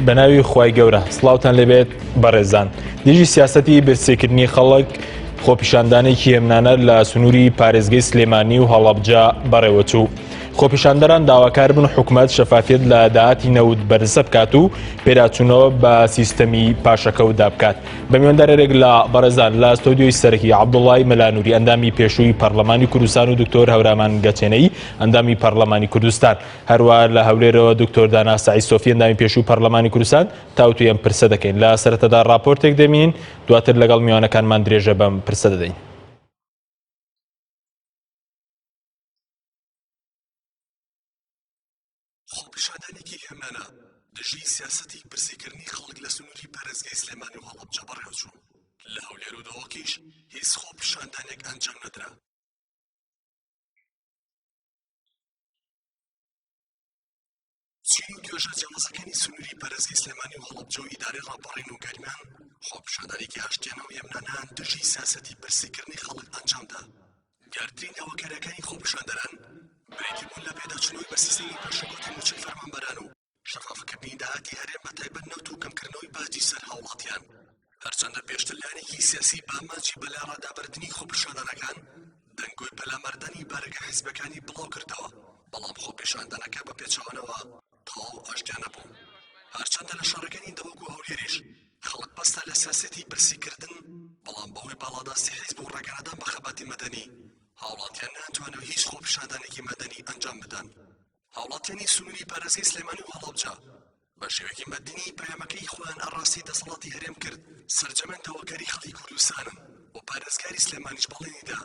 بەناوی خوای گەورە سڵاوتان لێبێت بەڕێزان دژی سیاسەتی برسێکردنی خەڵک خۆپیشاندانێکی هێمنانە لە سنووری پارێزگەی سلێمانی و هەڵەبجە بەڕێوەچوو. خۆپیشاندەران داواکار بوون حکومەت شەفافیەت لە داهاتی نەوت بەرزە بکات و پێداچوونەوە بە سیستەمی پاشەکەوتدا بکات. بە میواندارێک لە بەڕێزان لە ستۆدیۆی سەرەکی عەبدوڵای مەلانوری ئەندامی پێشووی پەرلەمانی کوردستان و دکتۆر هەورامان گەچێنەی ئەندامی پەرلەمانی کوردستان هەروە لە هەولێرەوە دکتۆر دانا سەعید سۆفی ئەندامی پێشووی پەرلەمانی کوردستان تاوتوێی ئەم پرسە دەکەین. لە سەرەتادا ڕاپۆرتێک دەبینین، دواتر لەگەڵ میوانەکانمان درێژە بەم پرسە دەدەین. خۆپیشاندانێکی هێمنانە دژی سیاسەتی برسیکردنی خەڵک لە سنووری پارێزگای سلێمانی و هەڵەبجە بەڕێوەچوو، لە هەولێر و دهۆکیش هیچ خۆپیشاندانێک ئەنجام نەدرا. چین و توێژە جیاوازەکانی سنووری پارێزگای سلێمانی و هەڵەبجە و ئیدارەی ڕاپەڕین و گەرمیان خۆپیشاندانێکی ئاشتیانە و هێمنانەیان دژی سیاسەتی برسیکردنی خەڵک ئەنجامدا. دیارترین داواکارییەکانی خۆپیشاندەران بریتی بوون لە پێداچوونەوەی بە سیستەمی پاشەکەوتی مووچەی فەرمانبەران و شەفافکردنی داهاتی هەرێم بە تایبەت نەوت و کەمکردنەوەی باجی سەر هاوڵاتیان. هەرچەندە پێشتر لایەنێکی سیاسی بە ئامانجی بەلاڕادابردنی خۆپیشاندانەکان دەنگۆی پەلاماردانی بارەگا حیزبەکانی بڵاوکردەوە، بەڵام خۆپیشاندانەکە بە پێچەوانەوە تەواو ئاشتیانە بوو. هەرچەندە لە شارەکانی دهۆک و هەولێریش خەڵک پەستە لە سیاسەتی برسیکردن، بەڵام بەهۆی باڵادەستی حیزب و ڕێگەنەدان بە خەباتی مەدەنی، هاوڵاتیان نەیانتوانیوە هیچ خۆپیشاندانێکی مەدەنی ئەنجام بدەن. هاوڵاتیانی سنووری پارێزگای سلێمانی و هەڵەبجە بە شێوەیەکی مەدەنی پەیامەکەی خۆیان ئاڕاستەی دەسەڵاتی هەرێم کرد، سەرجەمیان داواکاری خەڵکی کوردستانن و پارێزگاری سلێمانیش بەڵێنیدا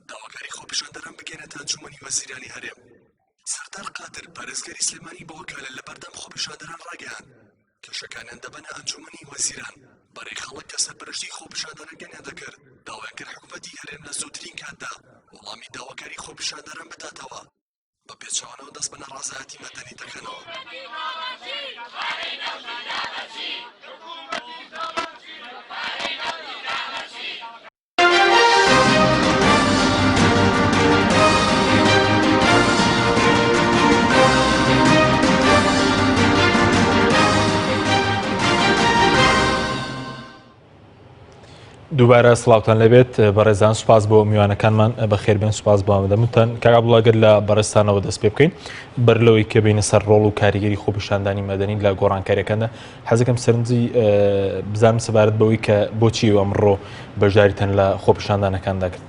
داواکاری خۆپیشاندەران بگەیەنێتە ئەنجومەنی وەزیرانی هەرێم. سەردار قادر، پارێزگاری سلێمانی بە وەکالەت لەبەردەم خۆپیشاندەران ڕاگەیاند، کێشەکانیان دەبەنە ئەنجومەنی وەزیران، بەڕێی خەڵک کە سەرپەرشتی خۆپیشاندانەکانیان دەکرد، داوایان کرد حکومەتی هەرێم لە زووترین کاتدا وەڵامی داواکاری خۆپیشاندەران بداتەوە. بە پێچەوانەوە دەست بە ناڕەزایەتی مەدەنی دەکەنەوە. دووبارە سڵاوتان لێبێت بەڕێزان سوپاس بۆ میوانەکانمان بەخێربێن سوپاس بۆ ئامادەبوونتان کاک عەبدوڵا گەر لە بەڕێزتانەوە دەست پێ بکەین بەر لەوەی کە بینە سەر ڕۆڵ و کاریگەری خۆپیشاندانی مەدەنی لە گۆڕانکاریەکاندا حەزەکەم سەرنجی بزانم سەبارەت بەوەی کە بۆچی ئەمڕۆ بەشداریتان لە خۆپیشاندانەکاندا کرد.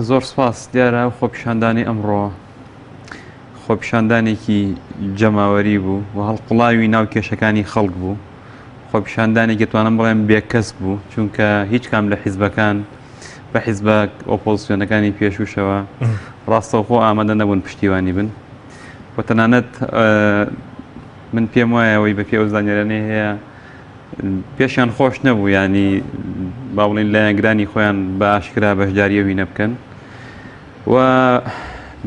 زۆر سپاس دیارە خۆپیشاندانی ئەمڕۆ خۆپیشاندانێکی جەماوەری بوو و هەڵقوڵاوی ناو کێشەکانی خەڵک بوو خۆپیشاندانێکی توانم بڵێم بێکەس بوو چونکە هیچ کام لە حیزبەکان بە حیزبە ئۆپۆزیسیۆنەکانی پێشوشەوە ڕاستەوخۆ ئامادە نەبوون پشتیوانی بن و تەنانەت من پێم وایە ئەوەی بە پێ ئەو زانیارانەی هەیە پێشیان خۆش نەبوو ینی با بڵین لایەنگرانی خۆیان بە ئاشکرا بەشداری ئەوی نەبکەن و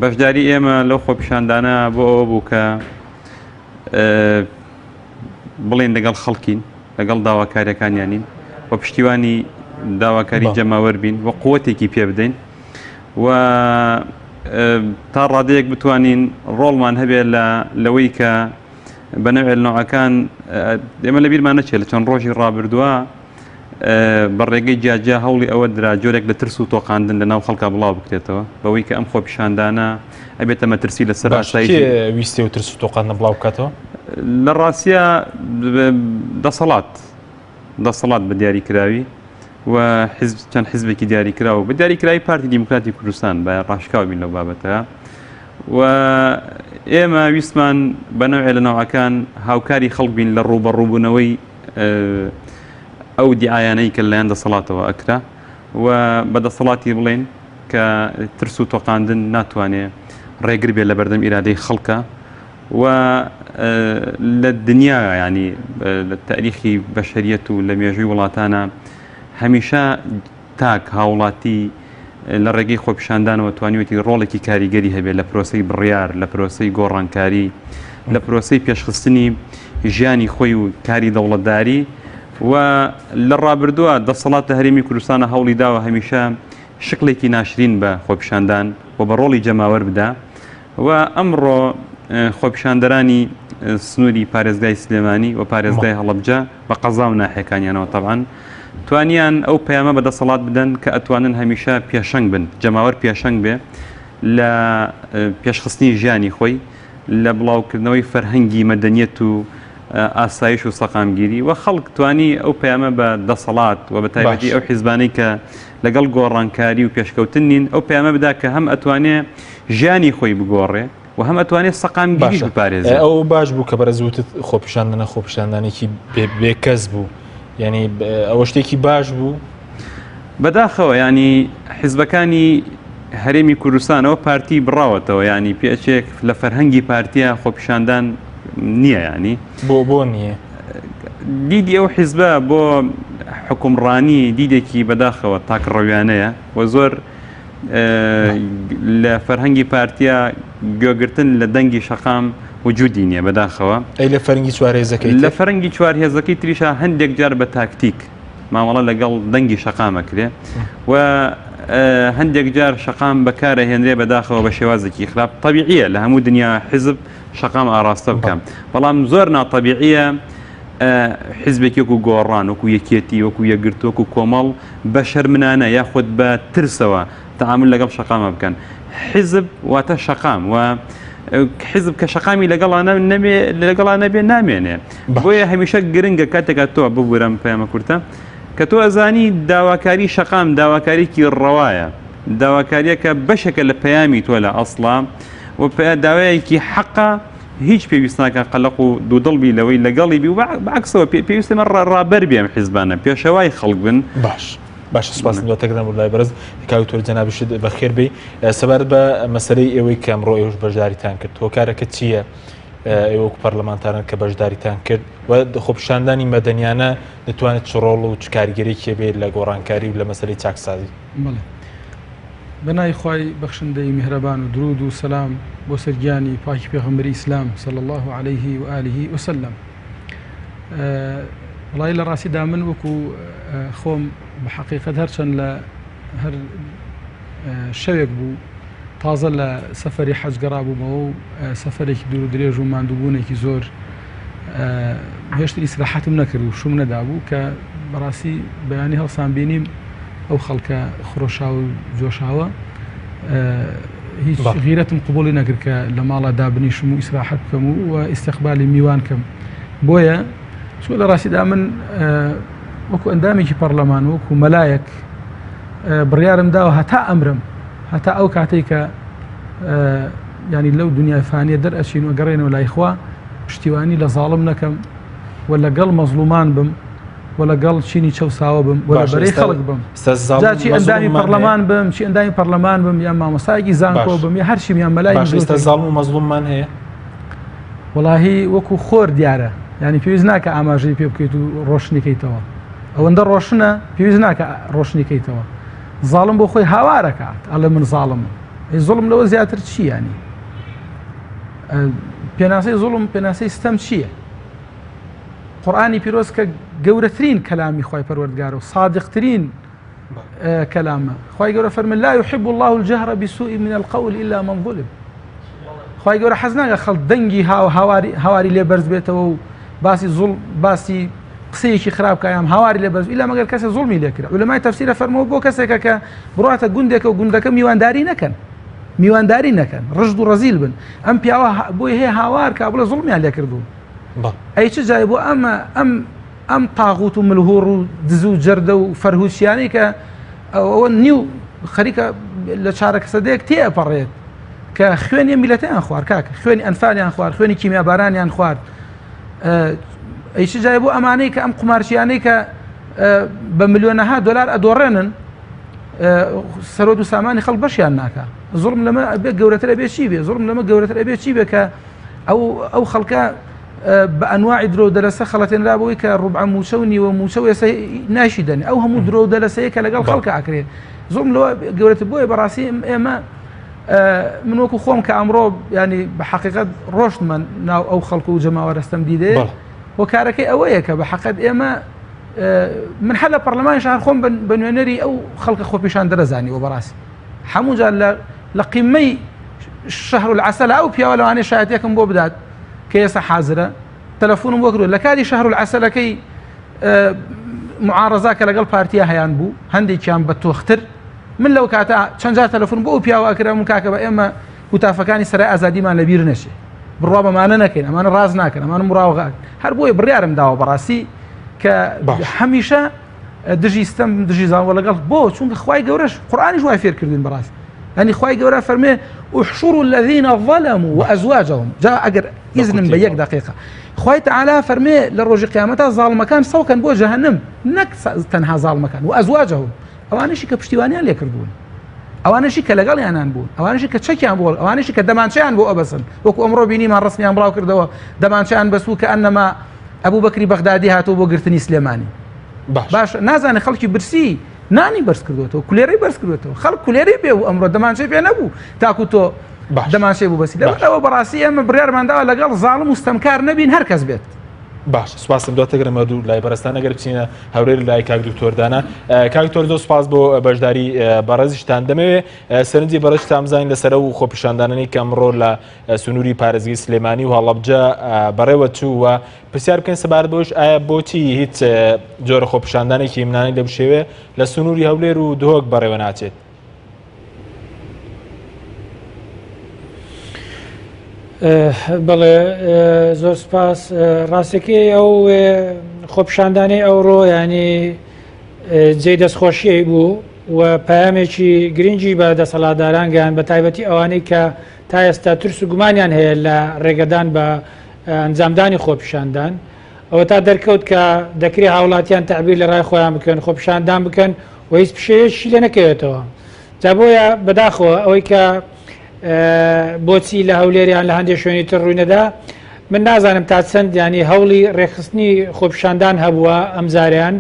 بەشداری ئێمە لەو خۆپیشاندانە بۆ ئەوە بوو کە بڵێن لەگەڵ خەڵکین لەگەڵ داواکاریەکانیانین و پشتیوانی داواکاری جەماوەر بین و قوتێکی پێ بدەین و تا ڕادەیەک بتوانین ڕۆڵمان هەبێت لە لەوەی کە بە نەوێ نەوەکان ئێمە لە بیرمان نەچێت لە چەند ڕۆژی ڕابردووە بە ڕێگەی جیاجیا هەوڵی ئەوە درا جۆرێک لە ترس و تۆقاندن لە ناو خەڵکا بڵاو بکرێتەوە بەوەی کە ئەم خۆپیشاندانە ئەبێتە مەترسی لەسەر باش ئاسایشی کێ ویستی و ترس و تۆقاندنە بڵاو بکاتەوە؟ لە ڕاستیا دەسەڵات دەسەڵات بە دیاریکراوی و حزب چەند حزبێکی دیاریکراو بە دیاریکراوی پارتی دیموکراتی کوردستان بە ڕاشکاو بین لەو بابەتە و ئێمە ویستمان بە نەوعێ لە نەوعەکان هاوکاری خەڵک بین لە ڕووبەڕووبوونەوەی ئەو دیعایانەی کە لەلایەن دەسەڵاتەوە ئەکرا و بە دەسەڵاتی بڵێن کە ترس و تۆقاندن ناتوانێ ڕێگر بێت لە بەردەم ئیرادەی خەڵکە و لە دنیا ینی لە تاریخی بەشەریەت و لە مێژووی وڵاتانە هەمیشە تاک، هاوڵاتی لە ڕێگەی خۆپیشاندانەوە توانیوێتی ڕۆڵێکی کاریگەری هەبێت لە پرۆسەی بڕیار، لە پرۆسەی گۆڕانکاری، لە پرۆسەی پێشخستنی ژیانی خۆی و کاری دەوڵەتداری و لە ڕابردووە دەسەڵات لە هەرێمی کوردستانە هەوڵی داوە هەمیشە شکڵێکی ناشرین بە خۆپیشاندان و بە ڕۆڵی جەماوەر بدا و ئەمڕۆ خۆپیشاندەرانی سنووری پارێزگای سلێمانی و پارێزگای هەڵەبجە بە قەزا و ناحیەکانیانەوە تەبعەن توانیان ئەو پەیامە بە دەسەڵات بدەن کە ئەتوانن هەمیشە پێشەنگ بن، جەماوەر پێشەنگ بێ لە پێشخستنی ژیانی خۆی، لە بڵاوکردنەوەی فەرهەنگی مەدەنیەت و ئاسایش و سەقامگیری و خەڵک توانی ئەو پەیامە بە دەسەڵات و بە تایبەتی ئەو حیزبانەی کە لەگەڵ گۆڕانکاری و پێشکەوتن نین ئەو پەیامە بدا کە هەم ئەتوانێ ژیانی خۆی بگۆڕێ و هەم ئەتوانێت سەقامگیریش بپارێزێت. ئەو باش بوو کە بەڕێز وتت خۆپیشاندنە خۆپیشاندانێکی بێکەس بوو یعنی ئەوە شتێکی باش بوو. بەداخەوە ینی حیزبەکانی هەرێمی کوردستانەوە پارتی بڕاوەتەوە ینی پێچێک لە فەرهەنگی پارتیە خۆپیشاندان نییە ینی بۆ بۆ نییە دیدی ئەو حیزبە بۆ حکومڕانی دیدێکی بەداخەوە تاکڕەویانەیە و زۆر لە فەرهەنگی پارتیا گوێگرتن لە دەنگی شەقام وجودی نییە بەداخەوە. ئەی لە فەرنگی چوارهێزەکەی تر؟ لە فەرنگی چوارهێزەکەی تریشا هەندێک جار بە تاکتیک مامەڵە لەگەڵ دەنگی شەقام ئەکرێ و هەندێک جار شەقام بەکارەهێنرێ بەداخەوە بە شێوازێکی خراپ تەبیعیە لە هەموو دنیا حیزب شەقام ئاراستە بکەم بەڵام زۆر ناتەبیعیە حیزبێکی وەکو گۆڕان، وەکو یەکێتی، وەکو یەکگرتوو، وەکو کۆمەڵ بە شەرمنانە یاخود بە ترسەوە تەعامول لەگەڵ شەقامە بکەن. حیزب واتە شەقام و حیزب کە شەقامی لەگەڵا نەبێ لەگەڵا نەبێ نامێنێ. بۆیە هەمیشە گرنگە کاتێکا تۆ ببورە ئەم پەیامە کورتە کە تۆ ئەزانی داواکاری شەقام داواکاریکی ڕەوایە داواکاریەکە بەشێکە لە پەیامی تۆ لە ئەسڵا و داوایەکی حەقە هیچ پێویست ناکا قەلەق و دوودڵ بی لەوەی لەگەڵی بی و بەعکسەوە پێویستە ئێمە ڕابەر بی ئەم حیزبانە پێشەوای خەڵک بن. باش باشە سوپاس دواتەکەدان بۆ لای بەڕێز کاک دکتۆر جەنابیشت بەخێر بێی سەبارەت بە مەسەلەی ئێوەی کە ئەمڕۆ ئێوەش بەشداریتان کرد هۆکارەکە چییە ئێوە وەکو پەرلەمانتاران کە بەشداریتان کرد و خۆپیشاندانی مەدەنیانە دەتوانێت چ ڕۆڵ و چ کاریگەرێکی هەبێت لە گۆڕانکاری و لە مەسەلەی چاکسازی؟ بەڵێ بە ناوی خوای بەخشندەی میهرەبان و دروود و سەلام بۆ سەر گیانی پاکی پێغەمبەری ئیسلام صلی اللە علیه و آله و سلم. وەڵی لە ڕاستیدا من وەکو خۆم بە حەقیقەت هەرچەند لە هەر شەوێک بوو تازە لە سەفەری حەج گەڕابوومەوە و سەفەرێکی دوور و درێژ و ماندووبوونێکی زۆر هێشتر ئیسراحەتم نەکرد و شوم نەدابوو کە بەڕاستی بەیانی هەڵسان بینیم ئەو خەڵکە خرۆشاو و جۆشاوە هیچ غیرەتم قوبولی نەکرد کە لە ماڵە دابنیشم و ئیسراحەت بکەم و ئیستقبالی میوان کەم بۆیە چۆ لە ڕاستیدا من وەکو ئەندامێکی پەرلەمان وەکو مەلایەک بڕیارم داوە هەتا ئەمرم هەتا ئەو کاتێک کە ینی لەو دنیای فانیە دەرئەچین و گەڕێنەوە لای خوا پشتیوانی لە زاڵم نەکەم و لەگەڵ مەزڵومان بم و لەگەڵ چینی چەوساوە بم و لە بەرەی خەڵک بم جا چی ئەندامی پەرلەمان بم چی ئەندامی پەرلەمان بم یان مامۆستایەکی زانکۆ بم یا هەرچی یان مەلای ئێستا زاڵم و مەزڵوممان هەیە وەڵاهی وەکو خۆر دیارە یعنی پێویست ناکە ئاماژەی پێ بکەیت و ڕۆشنی کەیتەوە ئەوەندە ڕۆشنە پێویست ناکە ڕۆشنی کەیتەوە زاڵم بۆ خۆی هاوارەکات ئەڵێ من زاڵمم ئەی زوڵم لەوە زیاتر چی ینی پێناسەی زوڵم پێناسەی ستەم چییە؟ قورآانی پیرۆز کە گەورەترین کەلامی خی پەروەردگارە و صادقترین کەلامە خی گەورە فەرمی لا يحب الله الجهر بسوء من القول إلا من ظلم خی گەورە حەز ناگە خەڵ دەنگی هاواری هاواری لێ بەرز بێتەوە و باسی زوڵ باسی قسەیەکی خراپ کایام هاواری لێ بەرز ئیلا مەگەر کەسێ زوڵمی لێ کرا علمای تەفسیرە فەرمووە بۆ کەسێکە کە بڕاتە گوندێکە و گوندەکە میوانداری نەکەن میوانداری نەکەن ڕژد و ڕەزیل بن ئەم پیاوە بۆی هەیە هاوار کا بڵێ زوڵمیان لێ کردوون ئەی چ جای بۆ ئەمە ئەم ئەم تاغوت و ملهوڕ و دز و جەردە و فەرهوچیانەی کە ئەوە نیو خەریکە لە چارەکە سەدەیەک تێ ئەپەڕێت کە خوێنی میلەتیان خوارد کاک خوێنی ئەنفالیان خوارد خوێنی کیمیابارانیان خوارد ئەی چ جای بۆ ئەمانەی کە ئەم قومارچیانەی کە بە ملیۆنەها دۆلار ئەدۆڕێنن سەرۆت و سامانی خەڵک بەشیان ناکە زوڵم لەمە ئەبێ گەورەتر ئەبێ چی بێ زوڵم لەمە گەورەتر ئەبێ چی بێ کە ئەو ئەو خەڵکە بە ئەنواعی درۆ دەلەسە خەڵەتێنرا بۆی کە ڕوبع موچە و نیوە موچە و ئێستا ناشی دەن ئەو هەموو درۆ دەلەسەیە کە لەگەڵ خەڵکە ئەکرێت زوڵم لەوە گەورەتر بۆیە بەڕاستی ئێمە من وەکو خۆم کە ئەمڕۆ ینی بە حقیقت ڕۆشتمە ناو ئەو خەڵکو و جەماوەرەستەم دیدێ هۆکارەکەی ئەوەیە کە بە حقت ئێمە من هەر لە پەرلەمانی شار خۆم بە نوێنەری ئەو خەڵکە خۆپیشان دەرەزانیوە بەڕاستی هەموو جار لە لە قیمەی شەهر العسل ئەو پیاوە لەوانەیە شایەتێکم بۆ بدات. کە ئێستا حازرە تەلەفۆنم بۆ کردووە لە کاری شەهر العەسەلەکەی معارەزا کە لەگەڵ پارتیا هەیان بوو هەندێکیان بە تۆختر من لەو کاتە چەند جار تەلەفۆن بۆ ئەو پیاوە ئەکرم کاکە بە ئێمە هوتافەکانی سەرای ئازادیمان لەبیر نەچێ بڕوا بەمانە نەکەین ئەمانە ڕاست ناکەن ئەمانە مراوغە هەر بۆیە بڕیارم داوە بەڕاستی کە هەمیشە دژی ستەم دژی زانوە لەگەڵ بۆ چونکە خوای گەورەش قورئانیش وای فێر کردوین بەڕاست ینی خوای گەورە فەرمێ احشروا الذين ظلموا وازواجهم جا ئەگەر ئیزنم بە یەک دقیقە خوای تعالی فەرمێ لە ڕۆژی قیامەتا زاڵمەکان سەوکەن بۆ جەهەنم نەک تەنها زاڵمەکان و ئەزواجهم ئەوانەشی کە پشتیوانیان لێکردوون ئەوانەشی کە لەگەڵیانان بوون ئەوانەشی کە چەکیان بۆ ئەوانەشی کە دەمانچیان بۆ ئەبەسن وەکو ئەمڕۆ بینیمان ڕسمیان بڵاو کردەوە دەمانچیان بەسوو کە ئەنەما ئەبوو بەکری بەغدادی هاتوو بۆ گرتنی سلێمانی باش نازانێ خەڵکی برسی نانی بەرز کردوێتەوە کولێرەی بەرز کردوێتەوە خەڵک کولێرەی پێ بوو ئەمڕۆ دەمانچەی پێ نەبوو تاکو تۆ دەمانچەی بوو بەسی لەبەرەوە بەڕاستی ئێمە بڕیارمانداوە لەگەڵ زاڵم و ستەمکار نەبین هەر کەس بێت. باش سپاسم دواتەگەرمە دوو لای بەرەستان ئەگەر بچینە هەولێر لای کاک دکتۆردانە کاک دکتۆر زۆر سپاس بۆ بەشداری بەڕێزیشتان دەمەوێ سەرنجی بەڕێزتان بزانین لەسەر ئەو خۆپیشاندانەی کە ئەمڕۆ لە سنووری پارێزگەی سلێمانی و هەڵەبجە بەڕێوە چوو و پرسیار بکەین سەبارەت بەوەش ئایا بۆچی هیچ جۆرە خۆپیشاندانێکی هیمنانەی لەم شێوەیە لە سنووری هەولێر و دهۆک بەڕێوە ناچێت؟ بەڵێ زۆر سپاس ڕاستەکەی ئەو خۆپیشاندانەی ئەوڕۆ ینی جێی دەستخۆشیی بوو و پەیامێکی گرنگی بە دەسەڵاتداران گەیاند بە تایبەتی ئەوانەی کە تا ئێستا ترس و گومانیان هەیە لە ڕێگەدان بە ئەنجامدانی خۆپیشاندان ئەوە تا دەرکەوت کە دەکرێت هاوڵاتیان تعبیر لە ڕای خۆیان بکەن خۆپیشاندان بکەن و هیچ پشێوێکی لێ نەکەوێتەوە جا بۆیە بەداخەوە ئەوەی کە بۆچی لە هەولێر یان لە هەندێک شوێنی تر ڕووینەدا من نازانم تا چەند ینی هەوڵی ڕێکخستنی خۆپیشاندان هەبووە ئەمجاریان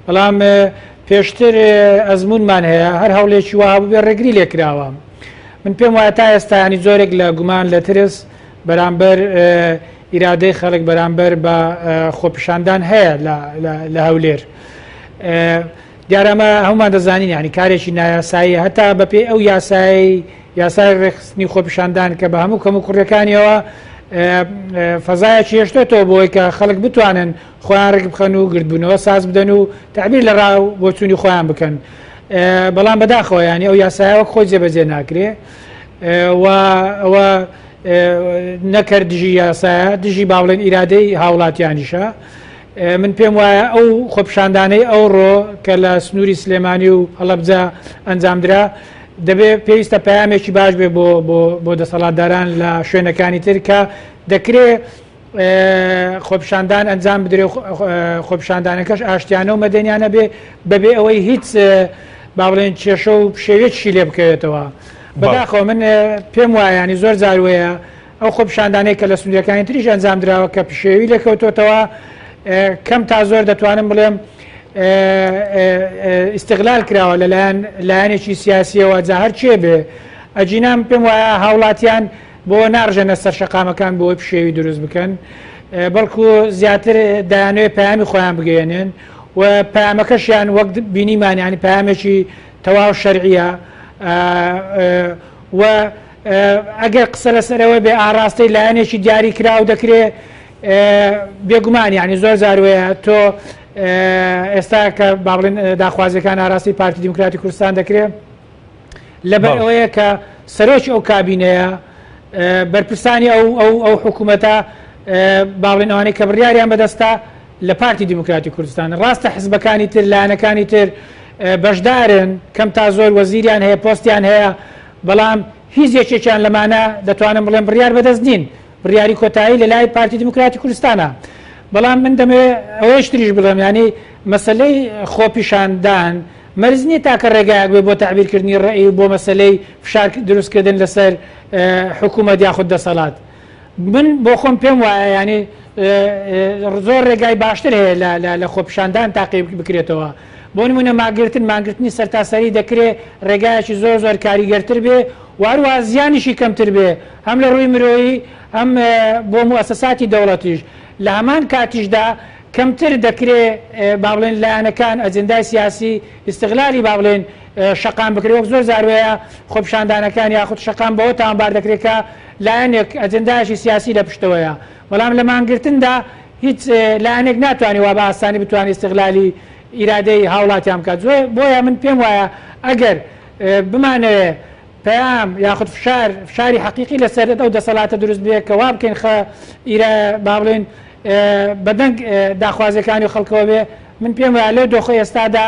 بەڵام پێشتر ئەزمونمان هەیە هەر هەوڵێکی وا هەبوو ڕێگری لێکراوە من پێم وایە تا ئێستا ینی جۆرێک لە گومان لە ترس بەرامبەر ئیرادەی خەڵک بەرامبەر بە خۆپیشاندان هەیە لە هەولێر. دیارە ئەمە هەمومان دەزانین یعنی کارێکی نایاسایی هەتا بەپێی ئەو یاسایی یاسای ڕێکخستنی خۆپیشاندان کە بە هەموو کەم و کوڕەکانیەوە فەزایەکی هێشتێتەوە بۆی کە خەڵک بتوانن خۆیان ڕێک بخەن و گردبوونەوە ساز بدەن و تعبیر لە ڕا و بۆچوونی خۆیان بکەن بەڵام بەداخەوە ینی ئەو یاسایە وەک خۆی جێبەجێ ناکرێ و ئەوە نەکرد دژی یاسایە دژی باڵێن ئیرادەی هاوڵاتیانیشە من پێم وایە ئەو خۆپیشاندانەی ئەوڕۆ کە لە سنووری سلێمانی و هەڵەبجە ئەنجامدرا دەبێ پێویستە پەیامێکی باش بێ بۆ بۆ بۆ دەسەڵاتداران لە شوێنەکانی تر کە دەکرێ خۆپیشاندان ئەنجام بدرێ خۆپیشاندانەکەش ئاشتیانە و مەدەنیانە بێ بەبێ ئەوەی هیچ با بڵێن کێشە و پشێوێکیشی لێ بکەوێتەوە بەداخەوە من پێم وایە ینی زۆر جار وەیە ئەو خۆپیشاندانەی کە لە سنوورەکانی تریش ئەنجام دراوە کە پشێوی لێکەوتۆتەوە کەم تا زۆر دەتوانم بڵێم ئیستغلال کراوە لەلایەن لایەنێکی سیاسیەوە جا هەر چێ بێ ئەجینام پێم وایە هاوڵاتیان بۆ ناڕژێنە سەر شەقامەکان بۆی پشێوی دروست بکەن بەڵکو زیاتر دەیانەوێت پەیامی خۆیان بگەێنن و پەیامەکەشیان وەک بینیمان ینی پەیامێکی تەواو شەرعیە و ئەگەر قسە لەسەر ئەوە بێ ئاراستەی لایەنێکی دیاری کراو دەکرێ بێگومان یعنی زۆر جاروەیە تۆ ئێستا کە با بڵێن داخوازیەکان ئاراستەی پارتی دیموکراتی کوردستان دەکرێ لەبەر ئەوەیە کە سەرۆکی ئەو کابینەیە بەرپرسانی ئەو ئەو ئەو حکوومەتە با بڵێن ئەوانەی کە بڕیاریان بەدەستە لە پارتی دیموکراتی کوردستان ڕاستە حزبەکانی تر لایەنەکانی تر بەشدارن کەم تا زۆر وەزیریان هەیە پۆستیان هەیە بەڵام هیچ یەکێکیان لەمانە دەتوانم بڵێم بڕیار بەدەست نین، بڕیاری کۆتایی لە لای پارتی دیموکراتی کوردستانە. بەڵام من دەمەوێت ئەوەیش تریش بڵێم یانی مەسەلەی خۆپیشاندان مەرج نییە تاکە ڕێگایەک بێ بۆ تەعبیرکردنی ڕەئی و بۆ مەسەلەی فشار دروستکردن لەسەر حکوومەت یاخود دەسەڵات. من بۆ خۆم پێم وایە یانی زۆر ڕێگای باشتر هەیە لە خۆپیشاندان تاقی بکرێتەوە بۆ نمونە ماگرتن مانگرتنی سەرتاسەری دەکرێ ڕێگایەکی زۆر زۆر کاریگەرتر بێ و هەروە زیانیشی کەمتر بێ هەم لە ڕووی مرۆیی هەم بۆ موئەسەساتی دەوڵەتیش لە هەمان کاتیشدا کەمتر دەکرێ با بڵێن لایەنەکان ئەجندای سیاسی ئیستغلالی با بڵێن. شەقام بکرێت وەک زۆر جار وەیە خۆپیشاندانەکان یاخود شەقام بەوە تاوانبار دەکرێت کە لایەنێک ئەجندایەکی سیاسی لە پشتەوەیە بەڵام لە مانگرتندا هیچ لایەنێک ناتوانێت وا بە ئاسانی بتوانێت ئیستغلالی ئیرادەی هاوڵاتیان بکات بۆیە من پێم وایە ئەگەر بمانەوێ پەیام یاخود فشار فشاری حەقیقی لەسەر ئەو دەسەڵاتە دروست بێ کە وا بکەین خە ئیرە با بڵێن بەدەنگ داخوازیەکانی خەڵکەوە بێ من پێم وایە لەو دۆخە ئێستادا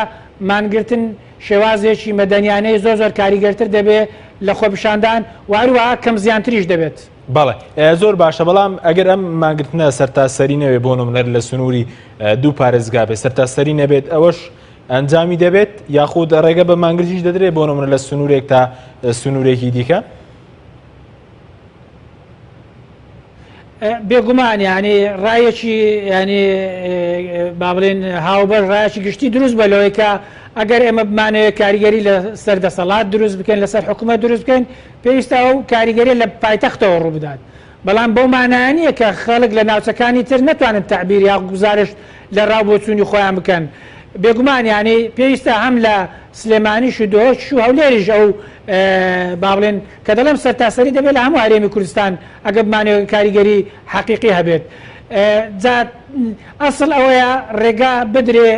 مانگرتن شێوازێکی مەدەنیانەی زۆر زۆر کاریگەرتر دەبێ لە خۆپیشاندان و هەروەها کەم زیانتریش دەبێت. بەڵێ زۆر باشە بەڵام ئەگەر ئەم مانگرتنە سەرتاسەری نەوێ بۆ نمونە لە سنووری دوو پارێزگا بێ سەرتاسەری نەبێت ئەوەش ئەنجامی دەبێت یاخود ڕێگە بە مانگرتیش دەدرێت بۆ نمونە لە سنوورێک تا سنوورێکی دیکە؟ بێگومان یعنی ڕایەکی ینی با بڵێن هاوبەش ڕایەکی گشتی دروست بە لەوەی کە ئەگەر ئێمە بمانەوێت کاریگەری لەسەر دەسەڵات دروست بکەین لەسەر حکوومەت دروست بکەین پێویستە ئەو کاریگەریە لە پایتەختەوە ڕووبدات بەڵام بەو مانایە نییە کە خەڵک لە ناوچەکانی تر نەتوانن تەعبیر یا گوزارشت لە ڕاو بۆچوونی خۆیان بکەن. بێگومان یانی پێویستە هەم لە سلێمانیش و دهۆکیش و هەولێریش ئەو با بڵێن کە دەڵێم سەرتاسەری دەبێت لە هەموو هەرێمی کوردستان ئەگەر بمانەوێت کاریگەری حەقیقی هەبێت. جا ئەسڵ ئەوەیە ڕێگا بدرێ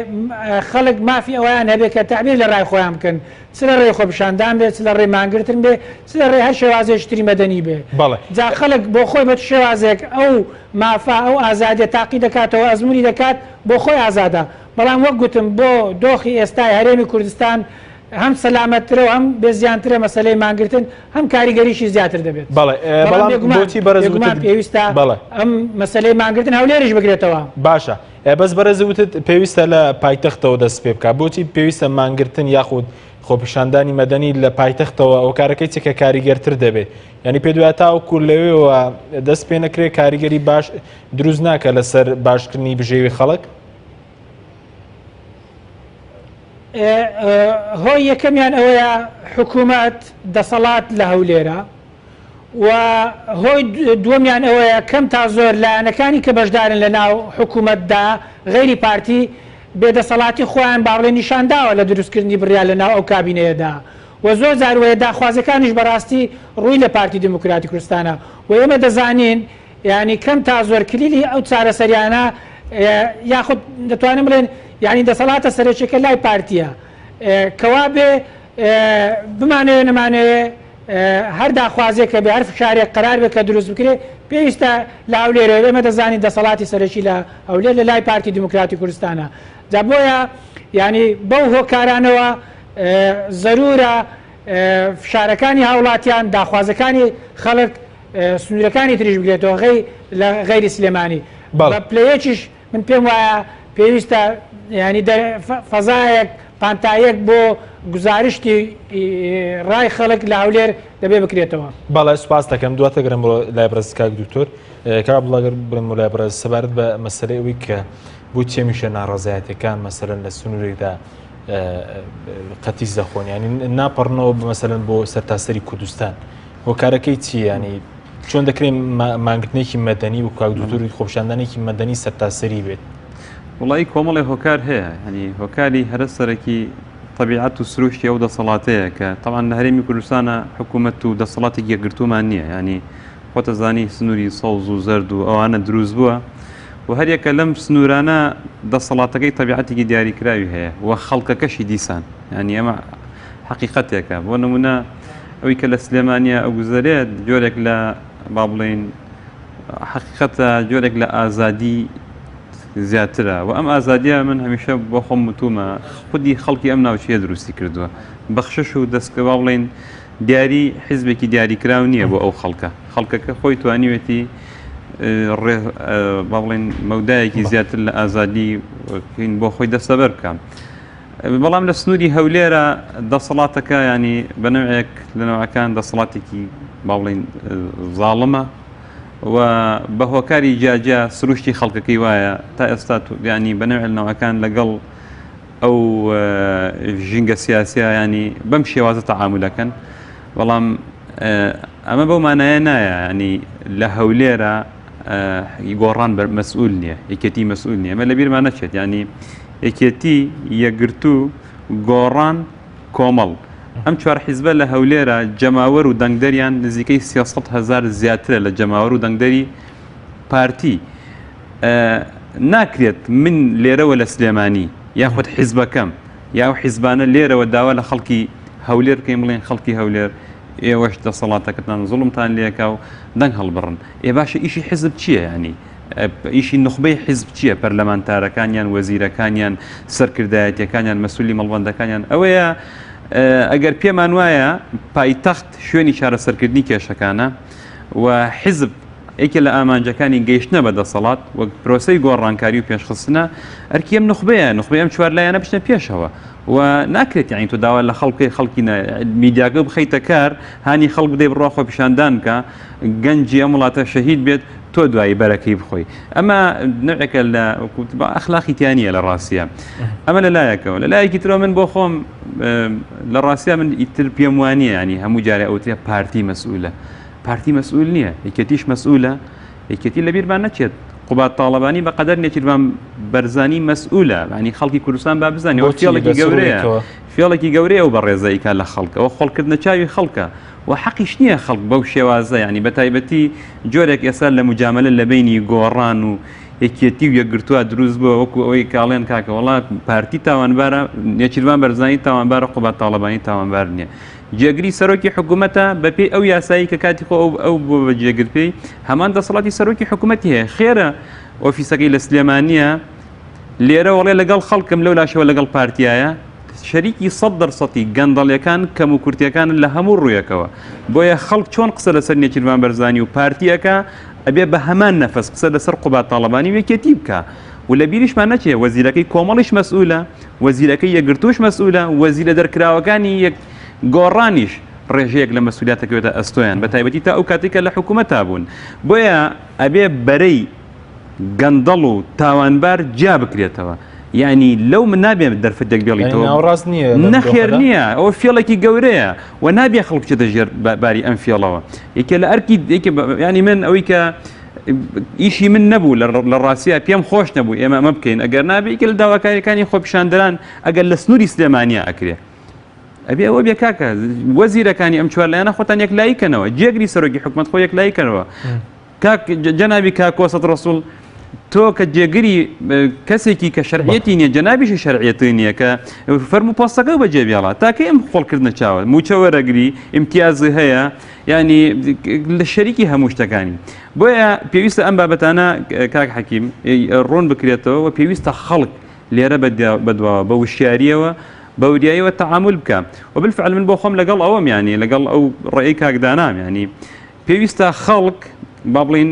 خەڵک مافی ئەوەیان هەبێت کە تەعبیر لە ڕای خۆیان بکەن. چ لە ڕێی خۆپیشاندان بێت، چ لە ڕێی مانگرتن بێت، چ لە ڕێی هەر شێوازێکی تری مەدەنی بێت. بەڵێ. جا خەڵک بۆ خۆی بە چ شێوازێک ئەو مافە، ئەو ئازادیە تاقی دەکاتەوە، ئەزموونی دەکات، بۆ خۆی ئازادە. بەڵام وەک گوتم بۆ دۆخی ئێستای هەرێمی کوردستان هەم سەلامەتترە و هەم بێ زیانترە مەسەلەی مانگرتن، هەم کاریگەریشی زیاتر دەبێت. بەڵێ. بەڵام بەڵام بێگومان، بۆچی بەڕێز بێگومان وتت پێویستە بەڵێ. ئەم مەسەلەی مانگرتن هەولێریش بگرێتەوە. باشە. بەس بەڕێز وتت پێویستە لە پایتەختەوە دەست پێ بکات بۆچی پێویستە مانگرتن یاخود خۆپیشاندانی مەدەنی لە پایتەختەوە ئەو کارەکەی چ کە کاریگەرتر دەبێت یعنی پێ دوای تاوەکو لەوێوە دەست پێ نەکرێت کاریگەری باش دروست ناکە لەسەر باشکردنی بژێوی خەڵک؟ هۆی یەکەمیان ئەوەیە حکوومەت دەسەڵات لە هەولێرە و هۆی دووەمیان ئەوەیە کەم تا زۆر لایەنەکانی کە بەشدارن لە ناو حکوومەتدا غەیری پارتی بێدەسەڵاتی خۆیان با بڵێین نیشان داوە لە دروستکردنی بڕیار لە ناو ئەو کابینەیەدا و زۆر جار وەیە داخوازیەکانیش بەڕاستی ڕووی لە پارتی دیموکراتی کوردستانە و ئێمە دەزانین یانی کەم تا زۆر کلیلی ئەو چارەسەریانە یاخود دەتوانم بڵێن یانی دەسەڵاتە سەرەکیەکە لای پارتیە کەوابێ بمانەوێ نەمانەوێ هەر داخوازیەک کە بێ هەر فشارێک قەرار بێ کە دروست بکرێ پێویستە لە هەولێرەوە ئێمە دەزانین دەسەڵاتی سەرەکی لە هەولێر لە لای پارتی دیموکراتی کوردستانە جا بۆیە یعنی بەو هۆکارانەوە زەرورە فشارەکانی هاوڵاتیان داخوازەکانی خەڵک سنوورەکانی تریش بگرێتەوە غەی لە غەیری سلێمانی بە پلەیەکیش من پێم وایە پێویستە یانی فەزایەک پانتایەک بۆ گوزارشتی ڕای خەڵک لە هەولێر دەبێ بکرێتەوە. بەڵێ سوپاس دەکەم دواتر گەرم بۆ لای بەڕێز کاک دکتۆر کاک عەبدوڵا گەر بڵێم بۆ لای بەڕێز سەبارەت بە مەسەلەی ئەوەی کە بۆچی هەمیشە ناڕەزایەتەکان مەسەلەن لە سنوورێکدا قەتیس دەخۆن ینی ناپەڕنەوە مەسەلەن بۆ سەرتاسەری کوردستان هۆکارەکەی چی ینی چۆن دەکرێت مانگرتنێکی مەدەنی و کاک دکتۆر خۆپیشاندانێکی مەدەنی سەرتاسەری بێت؟ وڵی کۆمەڵی هۆکار هەیە هەنی هۆکاری هەرە سەرەکی طبیعەت و سروشتی ئەو دەسەڵاتەیە کە تەوان لە هەرێمی کوردستانە حکوومەت و دەسەڵاتێک یەکگرتوومان نییە ینی خۆتەزانی سنووری سەوز و زەرد و ئەوانە دروست بووە و هەریەکە لەم سنوورانە دەسەڵاتەکەی طبیعەتێکی دیاریکراوی هەیە و خەڵکەکەشی دیسان ینی ئەمە حەقیقەتێکە بۆ نمونە ئەوی کە لە سلێمانیا ئەگوزەرێت جۆرێک لە با بڵێین حەقیقەتە جۆرێک لە ئازادی زیاترە و ئەم ئازادیە من هەمیشە بۆ خۆم وتومە خودی خەڵکی ئەم ناوچەیە دروستی کردووە بەخشش و دەستکە با بڵێین دیاری حیزبێکی دیاریکراو نییە بۆ ئەو خەڵکە خەڵکەکە خۆی توانیوێتی با بڵێن مەودایەکی زیاتر لە ئازادی بۆ خۆی دەستەبەر بکە. بەڵام لە سنووری هەولێرە دەسەڵاتەکە ینی بە نەوعێک لە نەوەکان دەسەڵاتێکی با بڵین زاڵمە و بە هۆکاری جیاجیا سروشتی خەڵکەکەی وایە تا ئێستا ینی بە نەوعێک نەوەکان لەگەڵ ئەو ژینگە سیاسیە ینی بەم شێوازە تەعامولەکەن بەڵام ئەمە بەو مانایە نایە ینی لە هەولێرە گۆڕان بەر مەسئول نییە یەکێتی مەسئول نییە ئەمە لە بیرمان نەچێت ینی یەکێتی، یەکگرتوو، گۆڕان کۆمەڵ. ئەم چوار حیزبە لە هەولێرە جەماوەر و دەنگدەریان نزیکەی 300 هەزار زیاترە لە جەماوەر و دەنگدەری پارتی. ناکرێت من لێرەوە لە سلێمانی یاخود حیزبەکەم یا ئەو حیزبانە لێرەوە داوا لە خەڵکی هەولێر بکەین بڵێن خەڵکی هەولێر ئێوەش دەسەڵاتەکەتان زوڵمتان لێکا و دەنگ هەڵبڕن. ئێ باشە ئیشی حیزب چییە یانی؟ ئیشی نوخبەی حیزب چییە؟ پەرلەمانتارەکانیان، وەزیرەکانیان، سەرکردایەتیەکانیان، مەسولی مەڵبەندەکانیان ئەوەیە ئەگەر پێمان وایە پایتەخت شوێنی چارەسەرکردنی کێشەکانە و حیزب یەکێ لە ئامانجەکانی گەیشتنە بە دەسەڵات وەک پرۆسەی گۆڕانکاری و پێشخستنە ئەرکی ئەم نوخبەیە نوخبەی ئەم چوار لایەنە بچنە پێشەوە و ناکرێت یعنی تۆ داوا لە خەڵک بکەی خەڵکی میدیاکە بخەیتە کار هانی خەڵک بدەی بڕوا خۆپیشاندان بکە گەنجی ئەم وڵاتە شەهید بێت تۆ دوایی بەرەکەی بخۆی ئەمە نوعێکە لە ئەخلاقی تیا نییە لە ڕاستە ئەمە لە لایەکەوە لە لایەکی ترەوە من بۆ خۆم لە ڕاستە من ئیتر پێم وانە ینی هەموو جارێ ئەوترێ پارتی مەسئولە پارتی مەسئول نییە یەکێتیش مەسئولە یەکێتی لەبیرمان نەچێت قوباد تاڵەبانی بە قەدەر نێچیرڤان بەرزانی مەسئولە ینی خەڵکی کوردستان با بزانێ ئەوە فێڵێکی گەورەیە فێڵێکی گەورەیە ئەو بەڕێزە ئیکا لە خەڵک ئەوە خۆڵکردنە چاوی خەڵکە و حەقیش نییە خەڵک بەو شێوازە ینی بە تایبەتی جۆرێک ئێستا لە مجاملە لە بینی گۆڕان و یەکێتی و یەکگرتووە دروست بووە وەکو ئەوەی کاڵێن کاکە وڵا پارتی تاوانبارە نێچیرڤان بەرزانی تاوانبارە قوباد تاڵەبانی تاوانبار نییە جێگری سەرۆکی حکوومەتە بەپێی ئەو یاسایی کە کاتی خۆ ئەو ئەو بووە بە جێگر پێی هەمان دەسەڵاتی سەرۆکی حکوومەتی هەیە خێرە ئۆفیسەکەی لە سلێمانیە لێرە وەڵێ لەگەڵ خەڵکم لەو لاشەوە لەگەڵ پارتیایە شەریکی سەد دەرسەتی گەندەڵیەکان کەم و کورتیەکان لە هەموو ڕوویەکەوە بۆیە خەڵک چۆن قسە لەسەر نێچیرڤان بەرزانی و پارتیەکە ئەبێ بە هەمان نەفەس قسە لەسەر قوباد تاڵەبانی و یەکێتی بکا و لە بیریشمان نەچێ وەزیرەکەی کۆمەڵیش مەسئولە وەزیرەکەی یەکگرتووش مەسئولە وەزیرە دەرکراوەکانی یەک گۆڕانیش ڕێژەیەک لە مەسئولیات دەکەوێتە ئەستۆیان بە تایبەتی تا ئەو کاتێک کە لە حکوومەتا بوون بۆیە ئەبێ بەرەی گەندەڵ و تاوانبار جیا بکرێتەوە یعنی لەو من نابێ دەرفەتێک بێڵیتەوە ناوەڕاست نییە نەخێر نییە ئەوە فێڵێکی گەورەیە و نابێ خەڵک بچێتە ژێر باری ئەم فێڵەوە یەکێ لە ئەرکی یەکێ ینی من ئەوەی کە ئیشی من نەبوو لە ڕاستیا پێم خۆش نەبوو ئێمە ئەمە بکەین ئەگەر نابێ یەکێ لە داواکاریەکانی خۆپیشاندەران ئەگەر لە سنووری سلێمانیا ئەکرێ ئەبێ ئەوە بێ کاکە وەزیرەکانی ئەم چوار لایەنە خۆتان یەکلایی کەنەوە جێگری سەرۆکی حکومەت خۆ یەکلایی کەنەوە کاک جەنابی کاک کۆسەت ڕەسوڵ تۆ کە جێگری کەسێکی کە شەرعیەتی نییە جەنابیشی شەرعیەتی نییە کە فەرموو پۆستەکە بەجێ بێڵا تاکەی ئەم خۆڵکردنە چاوە موچە وەرەگری ئیمتیاز هەیە ینی لە شەریکی هەموو شتەکانی بۆیە پێویستە ئەم بابەتانە کاک حەکیم ڕوون بکرێتەوە و پێویستە خەڵک لێرە بەدواوە بە وشیاریەوە بە وریاییەوە تەعامول بکە و بالفعل من بۆ خۆم لەگەڵ ئەوەم ینی لەگەڵ ئەو ڕێی کاکدانام ینی پێویستە خەڵک با بڵین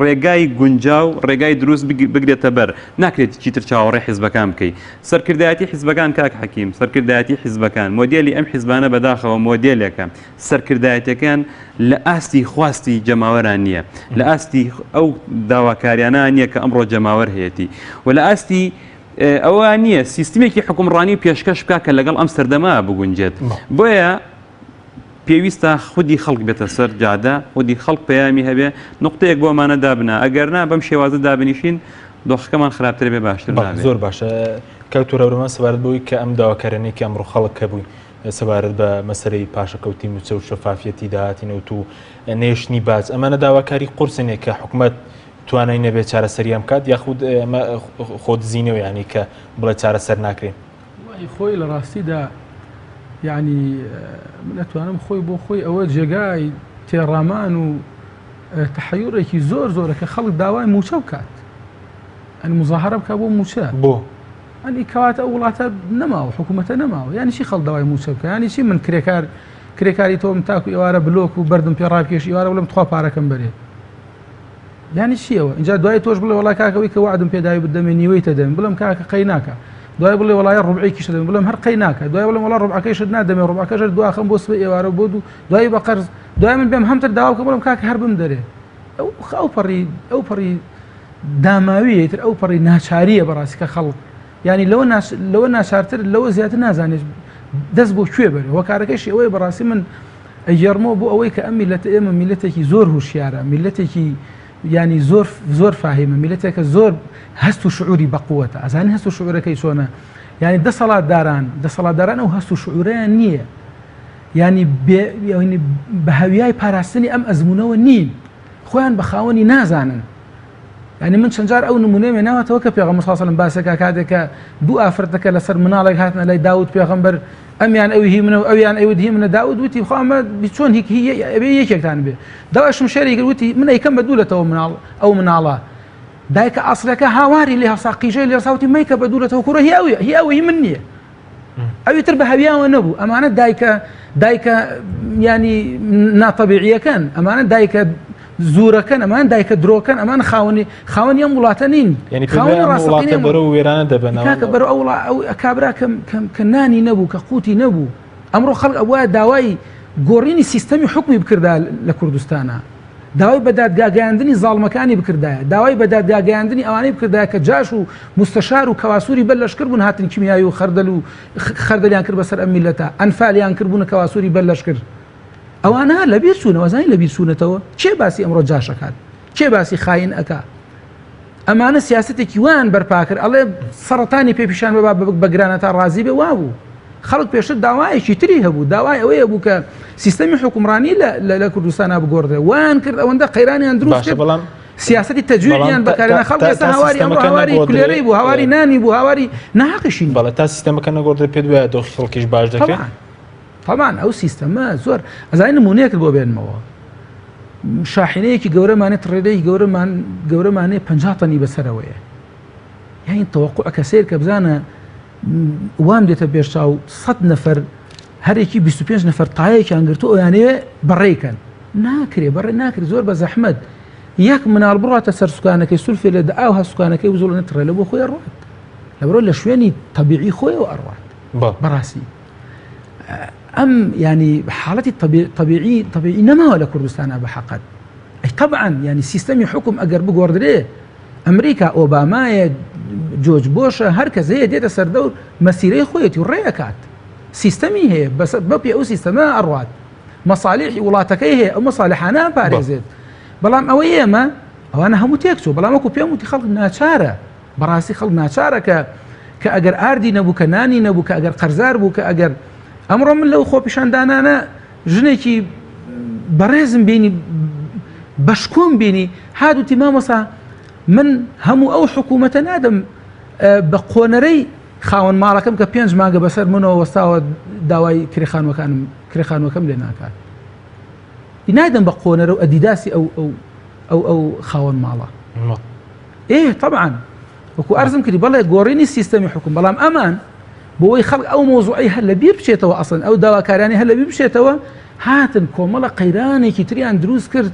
ڕێگای گونجاو ڕێگای دروست بگرێتە بەر ناکرێت چیتر چاوەڕێ حیزبەکان بکەی سەرکردایەتی حیزبەکان کاک حەکیم سەرکردایەتی حیزبەکان مۆدێلی ئەم حیزبانە بەداخەوە مۆدێلێکە سەرکردایەتەکان لە ئاستی خواستی جەماوەران نییە لە ئاستی ئەو داواکاریانە نییە کە ئەمڕۆ جەماوەر هەیەتی و لە ئاستی ئەوە نییە سیستمێکی حکومڕانی پێشکەش بکە کە لەگەڵ ئەم سەردەما بگونجێت بۆیە پێویستە خودی خەڵک بێتە سەر جادە، خودی خەڵک پەیامی هەبێ، نوقتەیەک بۆ ئەمانە دابنا، ئەگەر نا بەم شێوازە دابنیشین دۆخەکەمان خراپتر بێ باشتر نابێ. زۆر باشە کاک تورە هەورەمان سەبارەت بەوەی کە ئەم داواکاریانەی کە ئەمڕۆ خەڵک هەبووی سەبارەت بە مەسەلەی پاشەکەوتی مووچە و شەفافیەتی داهاتی نەوت و نەهێشتنی باج ئەمانە داواکاری قورسن کە حکومەت توانای نەبێت چارەسەریان بکات یاخود ئەمە خۆدزینەوە یانی کە بڵێ چارەسەر ناکرێن؟ وای خۆی لە ڕاستیدا یعنی من ئەتوانم خۆی بۆ خۆی ئەوە جێگای تێڕامان و تحیڕێکی زۆر زۆرە کە خەڵک داوای موچە بکات ئەن مزاهرە بکە بۆ موچە بۆ ئەنی کەواتە ئەو وڵاتە نەماوە حکوومەتە نەماوە یانی چی خەڵ داوای موچە بکە ینی چی من کرێکار کرێکاری تۆم تاکو ئێوارە بلۆک و بەردم پێ ڕاکێش ئێوارە بڵم تخوا پارەکەم بەرێ یانی چیەوە اینجا دوای تۆش بڵێ وڵا کاکە ئەوەی کە وعدم پێداوی بدەمێ نیوەی تەدەم بڵم کاکە قەی ناکە دوای بڵێ وڵای ڕبعێکیش دەدەم بڵم هەر قەی ناکە دوای بڵم وڵا ڕبعەکەیشت نادەمێ ڕبعەکەش هەر دواخەم بۆ سبەی ئێوارە بۆ دوو دوای بە قەرز دوای من بێم هەمتر داوا بکەم بڵم کاکە هەر بم دەرێ ئەو ئەو پەڕی ئەو پەڕی داماویە تر ئەو پەڕی ناچاریە بەڕاستی کە خەڵک یعنی لەوە لەوە ناچارتر لەوە زیاتر نازانێت دەست بۆ کوێ بەرێ هۆکارەکەشی ئەوەیە بەڕاستی من ئەگێڕمەوە بۆ ئەوەی کە ئەم میللەتە ئێمە میللەتێکی زۆر هوشیارە، میللەتێکی یانی زۆر زۆر فاهیمە، میللەتێکە زۆر هەست و شعوری بەقوەتە، ئەزانی هەست و شعورەکەی چۆنە؟ یعنی دەسەڵاتداران دەسەڵاتداران ئەو هەست و شعوریان نییە ینی بە هەویای پاراستنی ئەم ئەزمونەوە نین خۆیان بە خاوەنی نازانن یعنی من چەند جار ئەو نمونەیە مێناوەتەوە کە پێغەمبەر صلی الله علیه و سلم باسەکە کاتێک کە دوو ئافرەتەکە لەسەر مناڵێک هاتنە لای داود پێغەمبەر ئەمیان ئەوی هی منە و ئەویان ئەوت هی منە داود وتی خوا ئەمە چۆن هیک هی ئەبێ یەکێکتان بێ داوای شمشێری کرد وتی من ئەیکەم بە دوو لەتەوە مناڵ ئەو مناڵە دایکە ئاسرەکە هاواری لێ هەڵسا قیژەی لێ هەڵسا وتی مەیکە بە دوو لەتەوە کوڕە هی ئەویە هی ئەوە هی من نییە ئەوی تر بە هەویاوە نەبوو ئەمانە دایکە دایکە ینی ناتەبیعیەکەن ئەمانە دایکە زورەکەن ئەمان دایکە درۆکەن ئەمان خاوەنی خاوەنی ئەم وڵاتە نین یعنی خاوەنی ڕاستەقینە بەرەو وێرانە دەبن کاکە بەرەو ئەو ئەو کابرا کەم کەم کە نانی نەبوو کە قوتی نەبوو ئەمڕۆ خەڵک ئەوە داوای گۆڕینی سیستەمی حکومی بکردا لە کوردستانە داوای بە دادگاگەیاندنی زاڵمەکانی بکردایە، داوای بە دادگاگەیاندنی ئەوانەی بکردایە کە جاش و موستەشار و کەواسوری بەر لەشکر بوون هاتن کیمیاوی و خەردەل و خەردەلیان کرد بەسەر ئەم میللەتە، ئەنفالیان کرد بوونە کەواسوری بەر لەشکر. ئەوانە لەبیر چوونەوە، ئەزانی لەبیر چوونەتەوە؟ کێ باسی ئەمڕۆ جاش ئەکات؟ کێ باسی خاین ئەکا؟ ئەمانە سیاسەتێکی وایان بەرپا کرد ئەڵێ سەڕەتانی پێ پیشان بە بە گرانە تا ڕازی بێ وابوو خەڵک پێشتر داوایەکی تری هەبوو داوای ئەوەیە بوو کە سیستەمی حکومڕانی لە کوردستانە بگۆڕدرێ وان کرد ئەوەندە قەیرانیان دروست کرد بەڵام سیاستی تەجویدیان بەکارێنە خەڵک ئێستا هاواری ئەمڕۆ هاواری کولێرەی بوو هاواری نانی بوو هاواری ناحەقیشی بەڵێ تا سیستەمەکە نەگۆڕدرێ پێت وایە دۆخی خەڵکیش باش دەکرێت طبعا ئەو سیستەمە زۆر ئەزای نمونەیەکت بۆ بێنمەوە شاحینەیەکی گەورەمانێ تڕێلەیەکی گەورەمان گەورەمانێ 50 تەنی بەسەرەوەیە یعنی تەوەقعەکە سیر کە بزانە وام دێتە پێشچاو 100 نەفەر هەرێکی 25 نەفەر تایەکیان گرتو ئەویانەیە بەڕێکەن ناکرێ بەڕێ ناکرێ زۆر بە زەحمەت یەک مناڵ بڕاتە سەر سوکانەکەی سولفێ لە ئاو هەسوکانەکەی وزڵ نەتڕێ لە بۆ خۆی ڕات لەبەرۆ لە شوێنی تەبیعی خۆیەوە ئەڕات بەڕاستی ئەم ینی حاڵەتی طبیعی طبیعی نەماوە لە کوردستانە بە حقت ئەی طبعا ینی سیستەمی حکوم ئەگەر بگۆڕدرێ ئەمریکا ئۆبامایە جۆرج بۆشە هەر کەس هەیە دێتە سەردەور مەسیرەی خۆیەتی و ڕێەکات سیستەمی هەیە بەس بەپی ئەو سیستەمە ئەڕوات مەسالیحی وڵاتەکەی هەیە ئەو مەسالحانە پارێزێت بەڵام ئەوەی ئێمە ئەوانە هەموو تێکچوو بەڵام وەکو پێم وتی خەڵک ناچارە بەڕاستی خەڵک ناچارە کە کە ئەگەر ئاردی نەبوو کە نانی نەبوو کە ئەگەر قەرزار بوو کە ئەگەر ئەمڕۆ من لەو خۆپیشاندانانە ژنێکی بەڕێزم بینی بەشکۆم بینی هادوتی مامۆسا من هەموو ئەو حکوومەتە نادەم بە قۆنەرەی خاوەن ماڵەکەم کە پێنج مانگە بەسەر منەوە وەستاوە داوای کرێخانوەکانم کرێخانوەکەم لێ ناکات نادەم بە قۆنەرە و ئەدیداسی ئەو ئەو ئەو ئەو خاوەن ماڵە ئێ تەبعەن وەکو ئەرزم کردی بەڵێ گۆڕینی سیستەمی حکوم بەڵام ئەمان بۆی خەڵک ئەو مۆزوعی هەر لە بیر بچێتەوە ئەسڵەن ئەو داواکارانی هەر لە بیر بچێتەوە هاتن کۆمەڵە قەیرانێکی تریان دروست کرد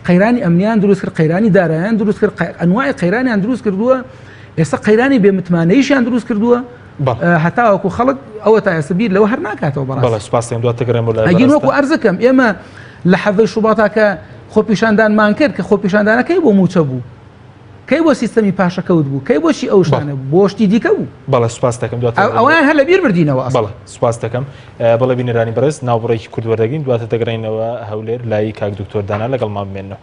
قەیرانی ئەمنیان دروست کرد قەیرانی دارایان دروست کرد ئەنوای قەیرانیان دروست کردووە ئێستا قەیرانی بێمتمانەیشیان دروست کردووە هەتاوەکو خەڵک ئەوە تا ئێستا بیر لەوە هەر ناکاتەوە بەڕاست سپاس دوات تەگەرم بۆ لای وەکو ئەرزەکەم ئێمە لە حەڤەی شوباتا کە خۆپیشاندانمان کرد کە خۆپیشاندانەکەی بۆ موچە بوو کەی بۆ سیستەمی پاشەکەوت بوو کەی بۆچی ئەو شتانە بوو بۆ شتی دیکە بوو بەڵێ سوپاس دەکەم دواتر ئەویان هەر لەبیر بردینەوە ئەسڵ بەڵێ سوپاس دەکەم بەڵێ بینەرانی بەڕێز ناوبڕێکی کورت وەردەگرین دواتر دەگەڕێینەوە هەولێر لای کاک دکتۆر دانا لەگەڵمان بمێنەوە.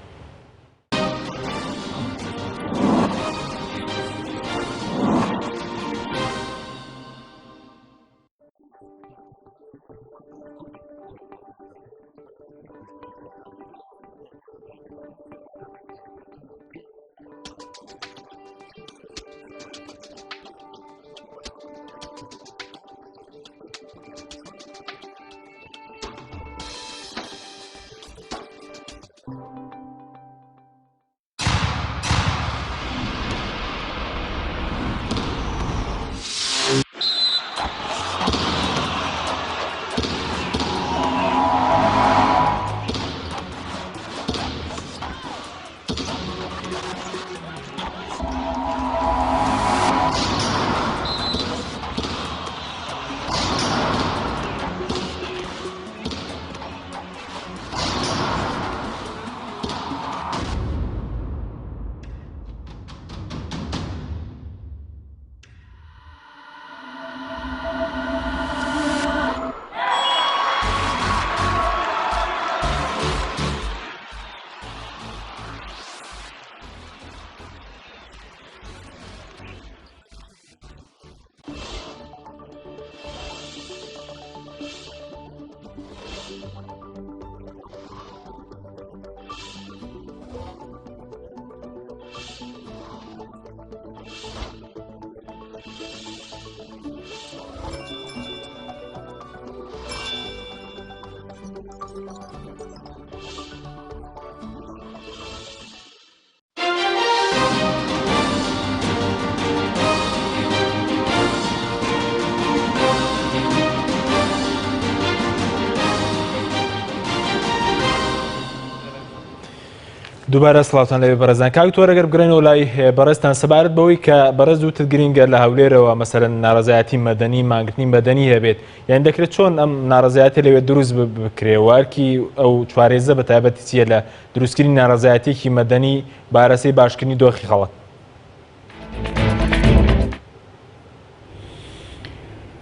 دووبارە سڵاوتان لەوێ بەڕێزان کاک تۆر ئەگەر بگەڕێنەوە لای بەڕێزتان سەبارەت بەوەی کە بەڕێز وتت گرینگە لە هەولێرەوە مەسەلەن ناڕەزایەتی مەدەنی مانگرتنی مەدەنی هەبێت یان دەکرێت چۆن ئەم ناڕەزایەتی لەوێ دروست بکرێ و ئەرکی ئەو چوارێزە بە تایبەتی چییە لە دروستکردنی ناڕەزایەتیەکی مەدەنی بارەسەی باشکردنی دۆخی خەڵک؟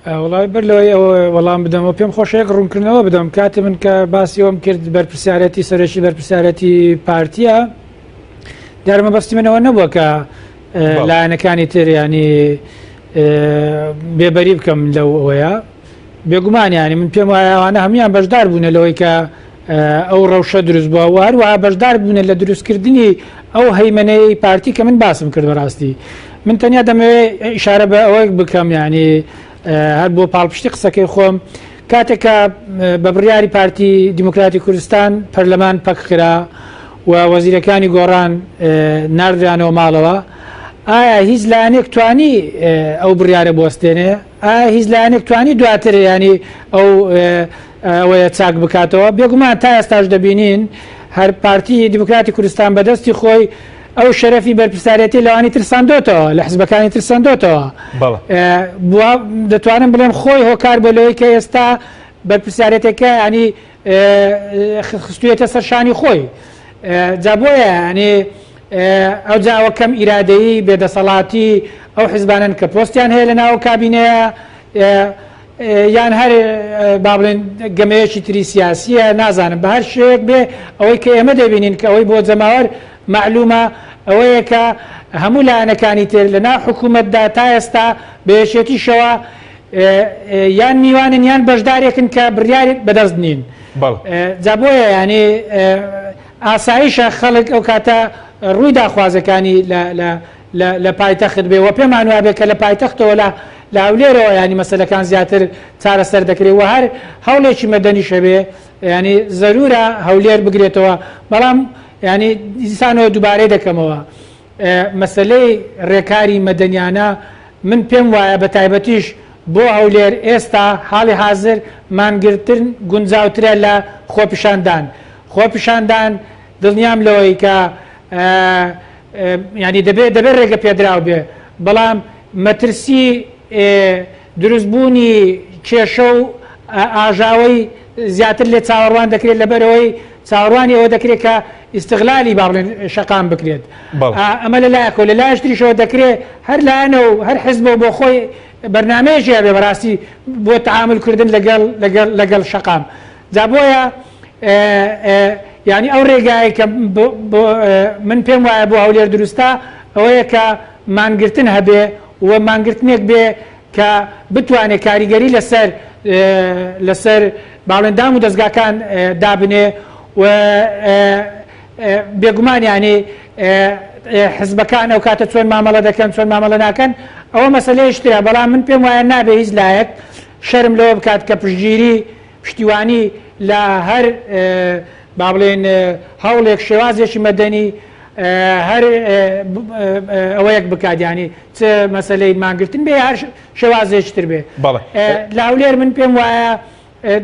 وڵی بەر لەوەی ئەوە وەڵام بدەمەوە پێم خۆشە یەک ڕوونکردنەوە بدەم کاتی من کە باسی ئەوم کرد بەرپرسیارەتی سەرەکی بەرپرسیارەتی پارتیە دیارە مەبەستی منەوە نەبووە کە لایەنەکانی تر ینی بێبەری بکەم لەو ئەوەیە بێگومان ینی من پێم وایە ئەوانە هەموان بەشدار بوونە لەوەی کە ئەو ڕەوشە دروست بووە و هەروەها بەشدار بوونە لە دروستکردنی ئەو هەیمەنەی پارتی کە من باسم کرد بەڕاستی من تەنیا دەمەوێت ئیشارە بە ئەوەیەک بکەم یعنی هەر بۆ پاڵپشتی قسەکەی خۆم کاتێک کە بە بڕیاری پارتی دیموکراتی کوردستان پەرلەمان پەکخرا و وەزیرەکانی گۆڕان ناردرانەوە ماڵەوە ئایا هیچ لایەنێک توانی ئەو بڕیارە بوەستێنێ ئایا هیچ لایەنێک توانی دواتر ینی ئەو ئەوەیە چاک بکاتەوە؟ بێگومان تا ئێستاش دەبینین هەر پارتی دیموکراتی کوردستان بەدەستی خۆی ئەو شەرەفی بەرپرسیارێتی لەوانی تر سەندۆتەوە لە حزبەکانی تر سەندۆتەوە دەتوانم بڵێم خۆی هۆکار بۆ لەوەی کە ئێستا بەرپرسیارێتەکە ینی خستویەتە سەر شانی خۆی جا بۆیە ینی ئەو جاوە کەم ئیرادەیی بێدەسەڵاتی ئەو حزبانن کە پۆستیان هەیە لە ناو کابینەیە یان هەر با بڵێن گەمەیەکی تری سیاسیە نازانم بە هەر شێوەیەک بێ ئەوەی کە ئێمە دەبینین کە ئەوەی بۆ جەماوەر مەعلومە ئەوەیە کە هەموو لایەنەکانی تر لە ناو حکوومەتدا تا ئێستا بە یەکێتیشەوە یان میوانن یان بەشدارێکن کە بڕیار بەدەست نین جا بۆیە یانی ئاسایشە خەڵک ئەو کاتە ڕووی داخوازەکانی لە لە لە لە پایتەخت بێ وە پێمان وابێ کە لە پایتەختەوە لە لە هەولێرەوە یانی مەسەلەکان زیاتر چارەسەر دەکرێ وە هەر هەوڵێکی مەدەنیش هەبێ یانی زەرورە هەولێر بگرێتەوە بەڵام یانی دیسانەوە دووبارەی دەکەمەوە مەسەلەی ڕێکاری مەدەنیانە من پێم وایە بە تایبەتیش بۆ هەولێر ئێستا حاڵی حازر مانگرتن گونجاوترە لە خۆپیشاندان خۆپیشاندان دڵنیام لەوەی کە یانی دەبێ دەبێ ڕێگە پێدراو بێ بەڵام مەترسی دروستبوونی کێشە و ئاژاوەی زیاتر لێ چاوەڕوان دەکرێت لەبەرەوەی چاوەڕوانی ئەوە دەکرێت کە ئیستغلالی با بڵێن شەقام بکرێت ئەمە لە لایەکەوە لە لایەش تریشەوە دەکرێت هەر لایەنە و هەر حزبەوە بۆ خۆی بەرنمەیەکی هەبێ بەڕاستی بۆ تعامل کردن لەگەڵ لەگەڵ لەگەڵ شەقام جا بۆیە یانی ئەو ڕێگایەی کە من پێم وایە بۆ هەولێر دروستە ئەوەیە کە مانگرتن هەبێ و مانگرتنێک بێ کە بتوانێت کاریگەری لەسەر لەسەر باڵێن دام و دەستگاکان دابنێ و بێگومان ینی حزبەکان ئەو کاتە چۆن مامەڵە دەکەن چۆن مامەڵە ناکەن ئەوە مەسلەیەشترە بەڵام من پێم وایە نابێ هیچ لایەک شەرم لەوە بکات کە پشتگیری پشتیوانی لە هەر با بڵێین هەوڵێک شێوازێکی مەدەنی هەر ئەوەیەک بکات ینی چ مەسلەی مانگرتن بێ هەر شێوازێکی تر بێ لە هەولێر من پێم وایە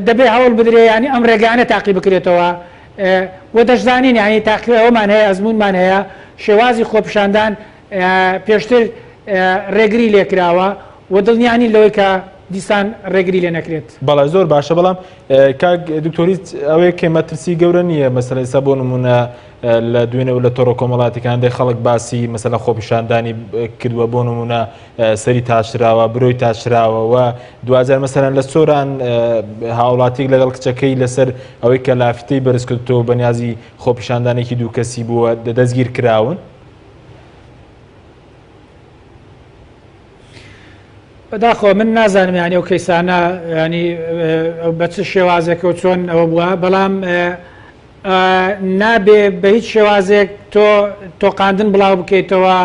دەبێ هەوڵ بدرێ ینی ئەم ڕێگانە تاقی بکرێتەوە و دەشزانین ینی تاقی ئەومان هەیە ئەزمونمان هەیە شێوازی خۆپیشاندان پێشتر ڕێگری لێکراوە و دڵنیا نین لەوەی کە دیسان ڕێگری لێ نەکرێت. بەڵێ زۆر باشە بەڵام کاک دکتۆر هیچ ئەوەیە کە مەترسی گەورە نییە مەسەلە ئێستا بۆ نمونە لە دوێنێ و لە تۆڕە کۆمەڵاتیکان دێ خەڵک باسی مەسەلە خۆپیشاندانی کردووە بۆ نمونە سەری تاشراوە برۆی تاشراوە و دواجار مەسەلەن لە سۆران هاوڵاتیک لەگەڵ کچەکەی لەسەر ئەوەی کە لافیتەی بەرز کردەوە بەنیازی خۆپیشاندانێکی دوو کەسی بووە دەستگیر کراون. بەداخەوە من نازانم یانی ئەو کەیسانە ینی بە چ شێوازێکە و چۆن ئەوە بووە بەڵام نابێ بە هیچ شێوازێک تۆ تۆقاندن بڵاو بکەیتەوە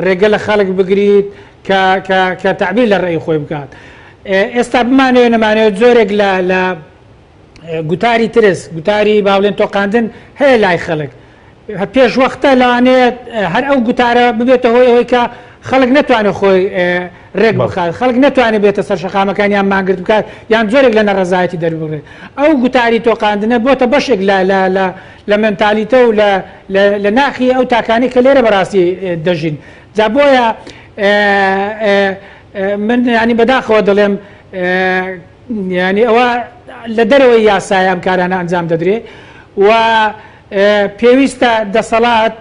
ڕێگە لە خەڵک بگریت کە کە کە تعبیر لە ڕێی خۆی بکات ئێستا بمانەوێ نەمانەوێت جۆرێک لە لە گوتاری ترس گوتاری با بڵێن تۆقاندن هەیە لای خەڵک پێشوەختە لەوانەیە هەر ئەو گوتارە ببێتە هۆی ئەوەی کە خەڵک نەتوانێت خۆی ڕێک بخات، خەڵک نەتوانێت بێتە سەر شەقامەکان یان مانگرت بکات یان جۆرێک لە نەڕەزایەتی دەرببڕێت. ئەو گوتاری تۆقاندنە بۆتە بەشێک لە لە لە لە مێنتالیتە و لە لە لە ناخی ئەو تاکانەی کە لێرە بەڕاستی دەژین. جا بۆیە من یانی بەداخەوە دەڵێم یانی ئەوە لە دەرەوەی یاسایە ئەم کارانە ئەنجام دەدرێ و پێویستە دەسەڵات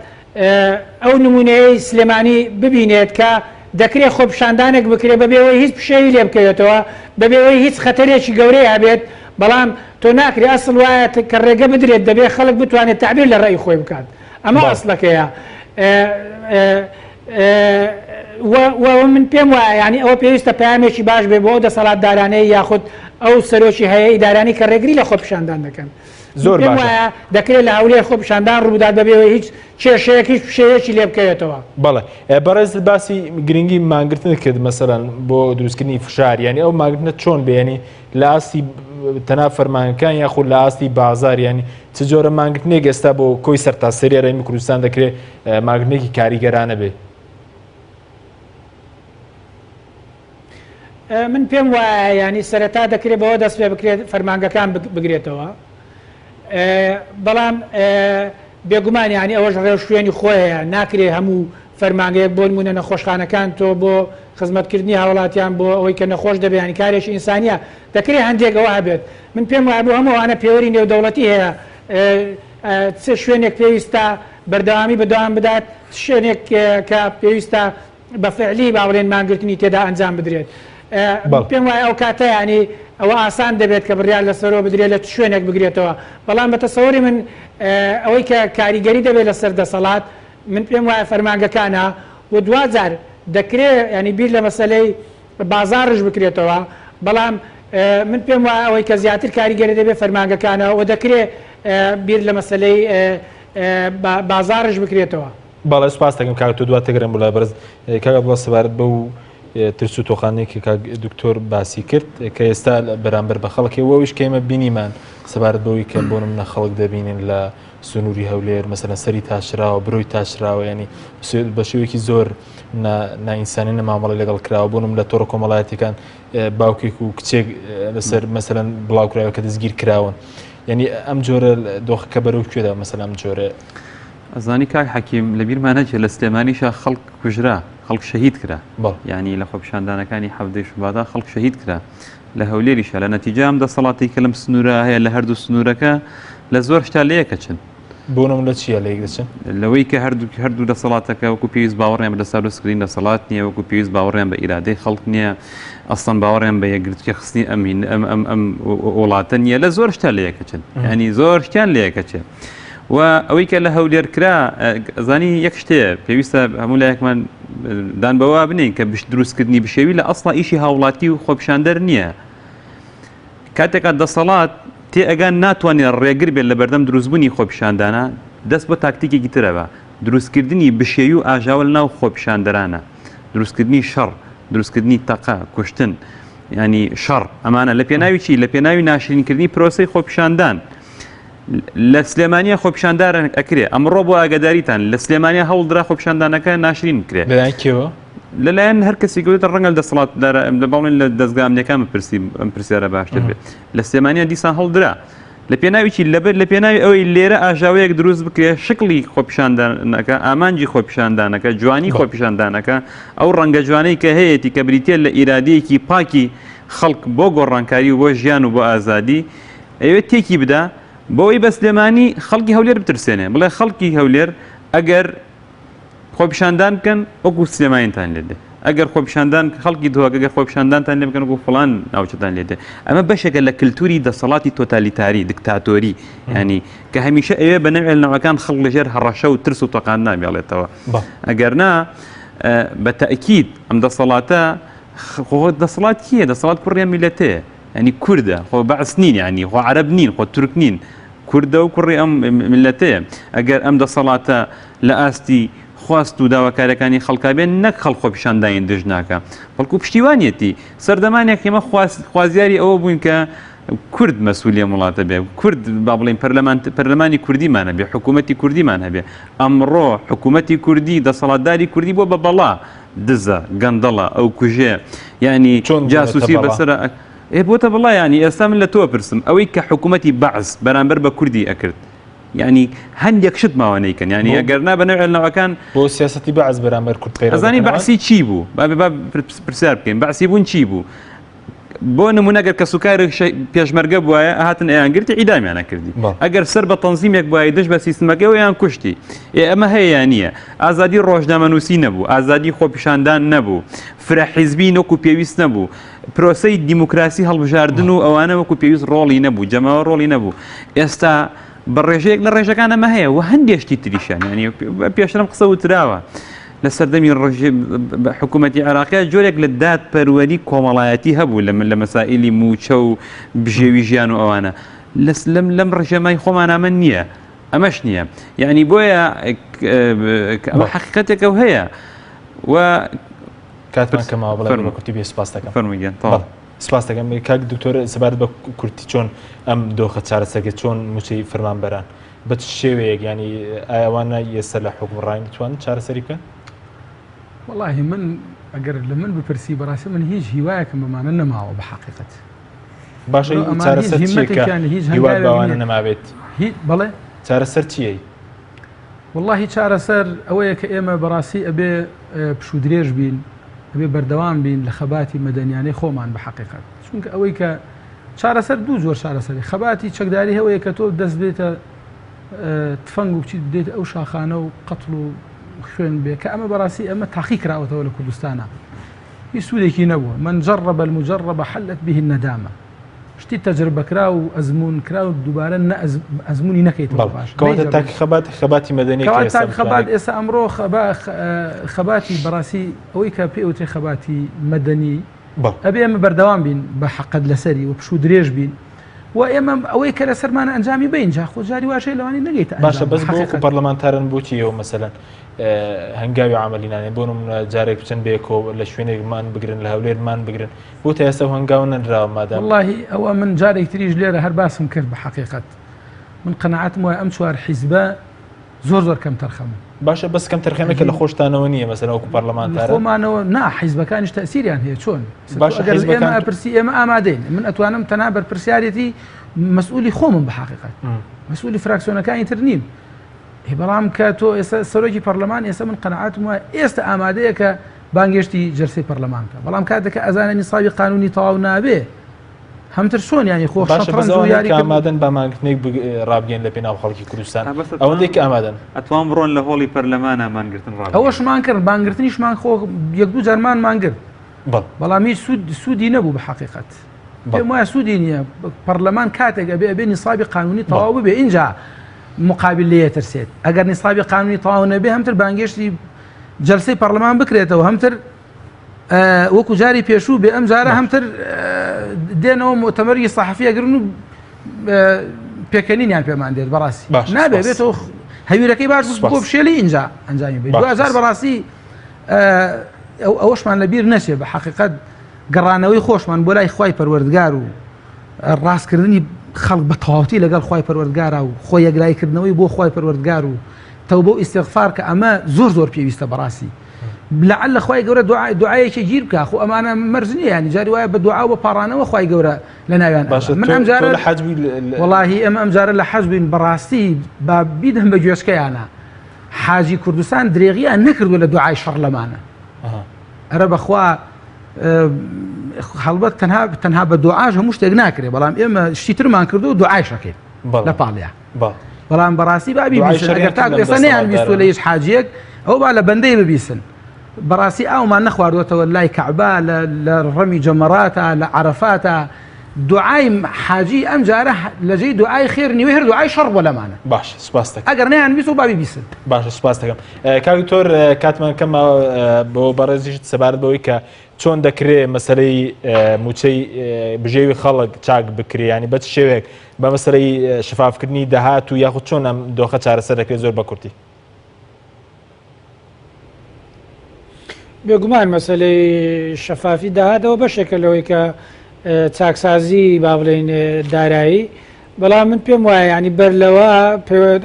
ئەو نمونەیەی سلێمانی ببینێت کە دەکرێت خۆپیشاندانێک بکرێت بەبێ ئەوەی هیچ پشێوی لێ بکەوێتەوە، بەبێ ئەوەی هیچ خەتەرێکی گەورەی هەبێت، بەڵام تۆ ناکرێت، ئەسڵ وایە کە ڕێگە بدرێت دەبێت خەڵک بتوانێت تەعبیر لە ڕەئی خۆی بکات، ئەمە ئەسڵەکەیە. و من پێم وایە یانی ئەوە پێویستە پەیامێکی باش بێت بۆ ئەو دەسەڵاتدارانەی یاخود ئەو سەرۆکی هەیە ئیدارانەی کە ڕێگری لە خۆپیشاندان دەکەن. زۆر پێم باشە. وایە دەکرێت لە هەولێر خۆپیشاندان ڕووبدات بەبێ ئەوەی هیچ کێشەیەک هیچ پشێویەکی لێ بکەوێتەوە. بەڵێ بەڕێزت باسی گرنگی مانگرتنت کرد مەسەلەن بۆ دروستکردنی فشار یانی ئەو مانگرتنە چۆن بێ یانی لە ئاستی تەنها فەرمانگەکان یاخود لە ئاستی بازار یانی چ جۆرە مانگرتنێک ئێستا بۆ کۆی سەرتاسەری هەرێمی کوردستان دەکرێت مانگرتنێکی کاریگەرانە بێ؟ من پێم وایە ینی سەرەتا دەکرێت بەوە دەست پێ بکرێت فەرمانگەکان بگرێتەوە بەڵام بێگومان ینی ئەوەش ڕێوشوێنی خۆیە ناکرێ هەموو فەرمانگەیەک بۆ نمونە نەخۆشخانەکان تۆ بۆ خزمەتکردنی هاوڵاتیان بۆ ئەوەی کە نەخۆش دەبێت ینی کارێکی ئینسانیە دەکرێت هەندێک ئەوە هەبێت من پێم وایە بۆ هەموو ئەوانە پێوەری نێودەوڵەتی هەیە چ شوێنێک پێویستە بەردەوامی بەدەوام بدات شوێنێک کە پێویستە بە فعلی با بڵێن مانگرتنی تێدا ئەنجام بدرێت. پێم وایە ئەو کاتە یانی ئەوە ئاسان دەبێت کە بڕیار لەسەرەوە بدرێت لە چ شوێنێک بگرێتەوە. بەڵام بە تەسەوری من ئەوەی کە کاریگەری دەبێت لەسەر دەسەڵات من پێم وایە فەرمانگەکانە و دواجار دەکرێ یانی بیر لە مەسەلەی بازاڕیش بکرێتەوە بەڵام من پێم وایە ئەوەی کە زیاتر کاریگەری دەبێت فەرمانگەکانە و دەکرێ بیر لە مەسەلەی بازاڕیش بکرێتەوە. بەڵێ سوپاس دەکەم کاک تۆ دواتر گەرم بۆ لای بەڕێز کاک عەبدوڵا سەبارەت بەو ترس و تۆقاندنێک کە کاک دکتۆر باسی کرد کە ئێستا بەرامبەر بە خەڵکی وەویش کە ئێمە بینیمان سەبارەت بەوەی کە بۆ نمونە خەڵک دەبینین لە سنووری هەولێر مەسەلەن سەری تاشراوە برۆی تاشراوە ینی بە شێوەیەکی زۆر نائینسانی نە مامەڵی لەگەڵ کراوە بۆ نمونە لە تۆڕە کۆمەڵایەتیەکان باوکێک و کچێک لەسەر مەسەلەن بڵاوکراوە کە دەستگیر کراون یعنی ئەم جۆرە دۆخەکە بەرەو کوێدا مەسەلەن ئەم جۆرە ئەزانی کاک حەکیم لە بیرمان نەچێ لە سلێمانیشا خەڵک کوژرا خەڵک شەهید کرا یانی لە خۆپیشاندانەکانی حەڤدەی شوباتا خەڵک شەهید کرا لە هەولێریشا لە نەتیجە ئەم دەسەڵاتی کە لەم سنوورە هەیە لە هەردوو سنوورەکە لە زۆر شتا لە یەکەچن. بۆ نمونە لە چییە لە یەک دەچن؟ لەوەی کە هەردوو هەردوو دەسەڵاتەکە وەکو پێویست باوەڕیان بە دەستاودەستکردنی دەسەڵات نییە وەکو پێویست باوەڕیان بە ئیرادەی خەڵک نییە ئەسڵەن باوەڕیان بە یەکگرتووی خستنی ئەم ئەم ئەم ئەم وڵاتە نییە لە زۆر شتا لە یەکەچن ینی زۆر شتیان لە یەکەچێ. و ئەوەی کە لە هەولێر کرا زانی یەک شتەیە پێویستە هەموو لایەکمان دان بەوە بنین کە دروستکردنی بشێوی لە ئەسڵا ئیشی هاوڵاتی و خۆپیشاندەر نییە کاتێکا دەسەڵات تێ ئەگان ناتوانێت ڕێگر بێت لە بەردەم دروستبوونی خۆپیشاندانە دەست بۆ تاکتیکێکی ترە بە دروستکردنی بشێوی و ئاژاوە لە ناو خۆپیشاندەرانە دروستکردنی شەڕ دروستکردنی تەقە کوشتن ینی شەڕ ئەمانە لە پێناوی چی لە پێناوی ناشرینکردنی پرۆسەی خۆپیشاندان لە سلێمانیە خۆپیشاندارن ئەکرێ ئەمڕۆ بۆ ئاگاداریتان لە سلێمانیا هەوڵدرا خۆپیشاندانەکە ناشرین بکرێ لەلایەن کێوە؟ لەلایەن هەر کەسێک بێت ڕەنگە لە دەسەڵاتدارە لە باڵێن لە دەزگا ئەمنیەکان بپرسی ئەم پرسیارە باشتر بێت لە سلێمانیا دیسان هەڵدرا لە پێناوی چی لەبەر لە پێناوی ئەوەی لێرە ئاژاوەیەک دروست بکرێ شکلی خۆپیشاندانەکە ئامانجی خۆپیشاندانەکە جوانی خۆپیشاندانەکە ئەو ڕەنگە جوانەی کە هەیەتی کە بریتە لە ئیرادەیەکی پاکی خەڵک بۆ گۆڕانکاری و بۆ ژیان و بۆ ئازادی ئەیەوێت تێکی بدا بۆی بە سلێمانی خەڵکی هەولێر بترسێنێ بڵێ خەڵکی هەولێر ئەگەر خۆپیشاندان بکەن وەکو سلێمانیتان لێ دێ ئەگەر خۆپیشاندان خەڵکی دهۆک ئەگەر خۆپیشاندانتان لێ بکەن وەکو فڵان ناوچەتان لێ دێ ئەمە بەشێکە لە کللتوری دەسەڵاتی تۆتالیتاری دکتاتۆری ینی کە هەمیشە ئەوێ بە نەوێل نەوەکان خەڵک لەژێر هەڕەشە و ترس و تەقان نابێڵێتەوە ئەگەر نا بە تەئکید ئەم دەسەڵاتە خۆ دەسەڵات کیە دەسەڵات کوڕیە میلەتەیە یانی کوردە خۆ بەعس نین یانی خۆ عەرەب نین خۆ تورک نین کوردە و کوڕی ئەم میللەتەیە ئەگەر ئەم دەسەڵاتە لە ئاستی خواست و داواکاریەکانی خەڵکا بێن نەک خەڵک خۆپیشاندانی دژ ناکە بەڵکو پشتیوانیەتی سەردەمانێک ئێمە خوازیاری ئەوە بووین کە کورد مەسوولی ئەم وڵاتە بێ کورد با بڵێین پەرلەمان پەرلەمانی کوردیمان هەبێ حکوومەتی کوردیمان هەبێ ئەمڕۆ حکوومەتی کوردی دەسەڵاتداری کوردی بۆ بە بەڵا. دزە، گەندەڵە، ئەوکوژێ، یانی چۆن بوونەتە جاسوسی بەڵا؟ بەسەرا ئێ بۆتە بەڵا یانی ئێستا من لە تۆ ئەپرسم ئەوەی کە حکوومەتی بەعس بەرامبەر بە کوردی ئەکرد یانی هەندێک شت ماوە نەیکەن یانی بۆ ئەگەر نا بە نەوعێ لە نەوعەکان بۆ سیاسەتی بەعس بەرامبەر کورد پەیڕەو ئەزانی دەکەن ئەوان؟ بەعسی چی بوو؟ با با پرسیار بکەین بەعسی بوون چی بوو؟ بۆ نمونە گەر کەسوکاری پێشمەرگە بواە هاتن ئەیان گرتی ئیدامیان نەکردی ئەگەر سەر بە تەنزیمێک بواە دژ بە سیستمەکەی یان کوشتی ئێ ئەمە هەیە یان نییە ئازادی ڕۆژنامەنووسی نەبوو ئازادی خۆپیشاندان نەبوو فرە حیزبی نۆک و پێویست نەبوو پرۆسەی دیموکراسی هەڵبژاردن و ئەوانە وەکو پێویست ڕۆڵی نەبوو جەماوە ڕۆڵی نەبوو ئێستا بە ڕێژەیەک لە ڕێژەکان ئەمە هەیە و هەندێک شتی تریشیان یعنی پێشترم قسە وتراوە لە سەردەمی حکوومەتی عێراقیە جۆرێک لە دادپەروەری کۆمەڵایەتی هەبوو لە من لە مەسائلی موچە و بژێوی ژیان و ئەوانە لەس لەم لەم ڕژێمای خۆمانامە نییە ئەمەش نییە یعنی بۆیە ئەمە حقیقەتێکە و هەیە و کاتمان کەماوە بڵێ بە کورتی بێ سپاس دەکەم فەرمووگەن تەواو. سپاس دەکەم کاک دکتۆر سەبارەت بە کورتی چۆن ئەم دۆخە چارەسەرکرد چۆن موچەی فەرمانبەران بە چ شێوەیەک ینی ئایوانە ئێستا لە حکومڕانی دەتوانن چارەسەری بکەن؟ وەڵاهی من ئەگەر لە من بپرسی بەڕاستی من هیچ هیوایەکم بەمانە نەماوە بە حەقیقەت باشە چارەسەر چییە هیچ هیوات بەوانە نەمابێت بەڵێ چارەسەر چییە؟ وەڵاهی چارەسەر ئەوەیە کە ئێمە بەڕاستی ئەبێ پشوو درێژ بین ئەبێ بەردەوام بین لە خەباتی مەدەنیانەی خۆمان بە حەقیقەت چونکە ئەوەی کە چارەسەر دوو جۆر چارەسەری خەباتی چەکداری هەوەیە کە تۆ دەست بێتە تفەنگ و بچیت بدەیت ئەو شاخانە و قەتڵ و خوێن بێ کە ئەمە بەڕاستی ئەمە تاقی کراوەتەوە لە کوردستانە هیچ سوودێکی نەبووە من جرب المجرب حلت به الندامە شتی تەجربەکراو و ئەزموون کراو دووبارە نە ئەزموونی نەکەیتەوە بەڵێ. باش کەواتە نەیجەڕبی. تاک خەبات خەباتی مەدەنی کە کەواتە ئێستا تاک خەبات بتوانێت ئێستا ئەمڕۆ خەبا خەباتی بەڕاستی ئەوەی کە پێ وترێ خەباتی مەدەنی بەڵێ. ئەبێ ئێمە بەردەوام بین بە حەقت لەسەری و پشوو درێژ بین و ئێمە ئەوەی کە لەسەرمانە ئەنجامی بەین جا خۆ جاری واش هەیە لەوانەیە نەگەیتە باشە ئەنجام بەس بۆ وەکو حەقیقەت. پەرلەمانتارن بۆچی ئێوە مەسەلەن هەنگاوی عەمەلی نانێن بۆ نمونە جارێک بچن بەیەکەوە لە شوێنێک مان بگرن لە هەولێر مان بگرن بۆ تا ئێستا هەنگاو نەنراوە مادام وەڵاهی ئەوە من جارێک تریش لێرە هەر باسم کرد بە حەقیقەت من قەناعەتم وایە ئەم چوار حیزبە زۆر زۆر کەم تەرخەمن. باشە بەس کەم تەرخەمێکە لە خۆشتانەوە نییە مەسەلەن وەکو لە پەرلەمانتاران؟ خۆمانەوە نا حیزبەکانیش تەئسیریان هەیە چۆن؟ باشە ئەگەر ئێمە حیزبەکان ئەپرسی ئێمە ئامادەین من ئەتوانم تەنها بەرپرسیارێتی مەسئولی خۆمم بە حەقیقەت مەسئولی فراکسیۆنەکانی تر نیم بەڵام کە تۆ ئێستا سەرۆکی پەرلەمان ئێستا من قەناعەتم وایە ئێستا ئامادەیە کە بانگێشتی جەلسەی پەرلەمان بکە بەڵام کاتێک کە ئەزانێ نیسابی قانونی تەواو نابێ هەمتر چۆن ینی خۆ باشە بەس شەتڕەنج و ئەوانەی یاری کە کردن ئامادەن با مانگرتنێک ڕابگەین لە پێناو خەڵکی کوردستان ئا بەس ئەوەندەی ئەتوان کە ئامادەن ئەتوان بڕۆن لە هۆڵی پەرلەمانا مانگرتن ڕابگەین. ئەوەشمان کرد بانگرتنیشمان خۆ یەک دوو جارمان مانگرت بەڵێ. بەڵام هیچ سوود سوودی نەبوو بە حەقیقەت بەڵێ. پێم وایە سوودی نییە پەرلەمان کاتێک ئەبێ ئەبێ نیسابی قانونی بەڵێ. تەواو ببێ ئینجا مقابل لێ ترسێت ئەگەر نیسابی قانونی تەواو نەبێ هەمتر بانگێشتی جەلسەی پەرلەمان بکرێتەوە هەمتر وەکو جاری پێشوو بێ ئەم جارە هەمتر دێنەوە مؤتەمەری سەحەفی ئەگرن و پێکەنینیان پێمان دێت بەڕاستی نابێ بێتەوە هەویرەکەی باش بۆ پشێلی اینجا ئەنجامی بێت دوجار بەڕاستی ئەوەشمان لەبیر نەچێ بە حقیقت گەڕانەوەی خۆشمان بۆ لای خوای پەروەردگار و ڕاستکردنی خەڵک بە تەواوەتی لەگەڵ خوای پەروەردگارا و خۆ یەکلاییکردنەوەی بۆ خوای پەروەردگار و تەوبە و ئیستیغفار کە ئەمە زۆر زۆر پێویستە بەڕاستی لەعل خوای گەورە دوعا دوعایەکی گیر بکا خۆ ئەمانە مەرج نییە ینی جاری وایە بە دوعا و بە پاڕانەوە خوای گەورە لە ناویان باشە من ئەم جارە لە حەج بووی وەڵاهی ئێمە ئەم جارە لە حەج بووین بەڕاستی با بیدەم بە گوێچکەیانە حاجی کوردستان درێغیان نەکردووە لە دوعای شەڕ لەمانە ئەرە بەخوا هەڵبەت تەنها تەنها بە دوعاش هەموو شتێک ناکرێ بەڵام ئێمە شتی ترمان کردو دوعایش ئەکەین لە پاڵیا بەڵام بەڕاستی بابی ئەگەر تاک ئێستا نەیان بیستوە لە هیچ حاجیەک ئەو با لە بەندەی ببیسن بەڕاستی ئاومان نەخواردوەتەوە لای کەعبا لە ڕەمی جەمەڕاتە لە عەرەفاتە دوعای حاجی ئەم جارە لەجێی دوعای خێر نیوەی هەر دوعای شەڕ بۆ لەمانە باش سپاس دەکەم ئەگەر نەیان بیست و بابی بیسن باشە سپاس دەکەم کاک دکتۆر کاتمان کەم بۆ بەڕێزیشت سەبارەت بەوەی کە چۆن دەکرێ مەسەلەی موچەی بژێوی خەڵک چاک بکرێ ینی بە چ شێوەیەک بە مەسەلەی شفافکردنی داهات و یاخود چۆن ئەم دۆخە چارەسەر دەکرێت زۆر بە کورتی بێگومان مەسەلەی شەفافی داهاتەوە بەشێکە لەوەی کە چاکسازی با بڵێین دارایی بەڵام من پێم وایە ینی بەر لەوە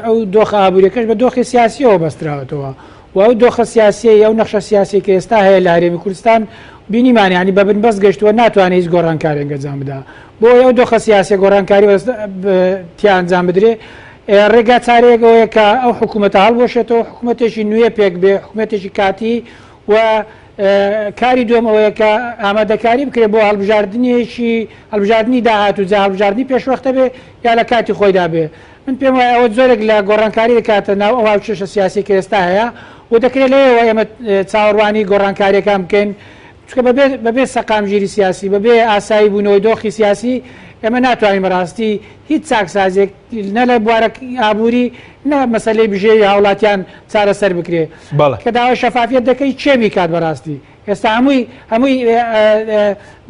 ئەو دۆخە ئابووریەکەش بە دۆخی سیاسیەوە بەستراوەتەوە. و ئەو دۆخە سیاسیەی ئەو نەخشە سیاسی کە ئێستا هەیە لە هەرێمی کوردستان بینیمان ینی بە بنبەست گەشتووە ناتوانێت هیچ گۆڕانکارێک ئەنجام بدا بۆ ئەو دۆخە سیاسیە گۆڕانکاری تیا ئەنجام بدرێ ڕێگا چارەیەک ئەوەیە کە ئەو حکوومەتە هەڵبوەشێتەوە حکوومەتێکی نوێ پێک بێ حکوومەتێکی کاتی و کاری دووەم ئەوەیە کە ئامادەکاری بکرێت بۆ هەڵبژاردنێکی هەڵبژاردنی داهاتوو جا هەڵبژاردنی پێشوەختە بێ یا لە کاتی خۆیدا بێ من پێم وایە ئەوە جۆرێک لە گۆڕانکاری دەکاتە ناو ئەو هاوکێشە سیاسی کە ئێستا هەیە و دەکرێت لەوێوە ئێمە چاوەڕوانی گۆڕانکاریەکان بکەین چونکە بەبێ بەبێ سەقامگیری سیاسی بەبێ ئاسایی بوونەوەی دۆخی سیاسی ئێمە ناتوانین بەڕاستی هیچ چاکسازێک نە لە بوارە ئابووری نە مەسەلەی بژێوی هاوڵاتیان چارەسەر بکرێ بەڵێ. کە داوای شەفافیەت دەکەی کێ بیکات بەڕاستی ئێستا هەمووی هەمووی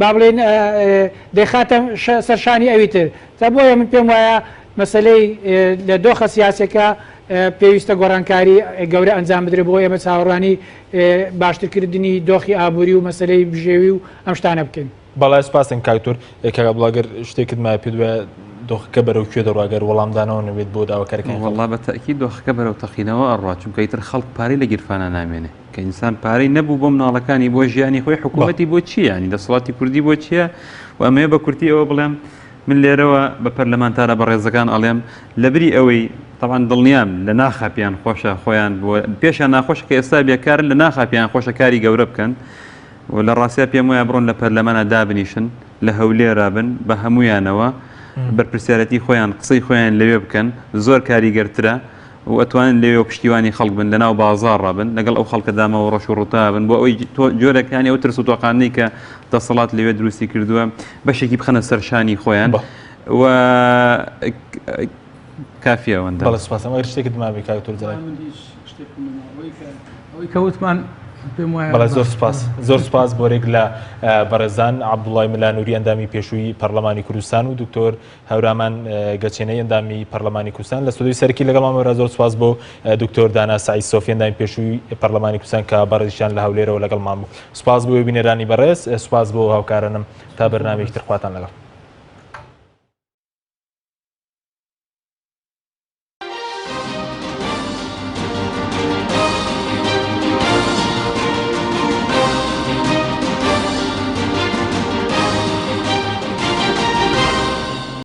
با بڵێین دەیخاتە سەر شانی ئەوی تر جا بۆیە من پێم وایە مەسەلەی لە دۆخە سیاسەکە پێویستە گۆڕانکاری گەورە ئەنجام بدرێت بۆ ئێمە چاوەڕوانی باشترکردنی دۆخی ئابووری و مەسەلەی بژێوی و ئەم شتانە بکەین. بەڵێ سپاستن کاک دکتۆر. کاک عەبدوڵا گەر شتێکت مایە پێت وایە دۆخەکە بەرەو کوێ دەڕوا گەر وەڵامدانەوە نەبێت بۆ داواکاریەکانی خەڵک؟ وەڵا بە تەئکید دۆخەکە بەرەو تەقینەوە ئەڕوا چونکە ئیتر خەڵک پارەی لە گیرفانا نامێنێ کە ئینسان پارەی نەبوو بۆ مناڵەکانی بۆ ژیانی خۆی حکوومەتی بۆ چییە یانی دەسەڵاتی کوردی بۆ چییە و ئەمەوێ بە کورتی ئەوە بڵێم من لێرەوە بە پەرلەمانتارە بەڕێزەکان ئەڵێم لەبری ئەوەی تەبعەن دڵنیام لە ناخا پێیان خۆشە خۆیان بۆ پێشیان ناخۆشە کە ئێستا بێکارن لە ناخا پێیان خۆشە کاری گەورە بکەن و لە ڕاستیا پێم وایە بڕۆن لە پەرلەمانا دابنیشن لە هەولێرا بن بە هەمویانەوە بەرپرسیارەتی خۆیان قسەی خۆیان لەوێ بکەن زۆر کاریگەرترە و ئەتوانن لەوێ پشتیوانی خەڵک بن لەناو بازاڕا بن لەگەڵ ئەو خەڵکە دامەوە ڕەش و ڕووتا بن بۆ ئەوەی جۆرەکانی ئەو ترس و تۆقاندنەی کە دەسەڵات لەوێ دروستی کردووە بەشێکی بخەنە سەر شانی خۆیان و کافیە ئەوەندە. بەڵێ سوپاس ئەگەر شتێکت مابێ کاک دکتۆر جەلال. من هیچ شتێکم نەما ئەوەی کە وتمان پێم وایە بەڵێ زۆر سوپاس زۆر سوپاس بۆرێک لە بەڕێزان عەبدوڵای ملانوری ئەندامی پێشووی پەرلەمانی کوردستان و دکتۆر هەورامان گەچێنەی ئەندامی پەرلەمانی کوردستان لە ستۆدیۆی سەرەکی لەگەڵمان وەرە زۆر سوپاس بۆ دکتۆر دانا سەعید سۆفی ئەندامی پێشووی پەرلەمانی کوردستان کە بەڕێزیشیان لە هەولێرەوە لەگەڵمان بوو سوپاس بۆ بینەرانی بەڕێز سوپاس بۆ هاوکارانم تا بەرنامەیەکی تر خواتان لەگەڵ.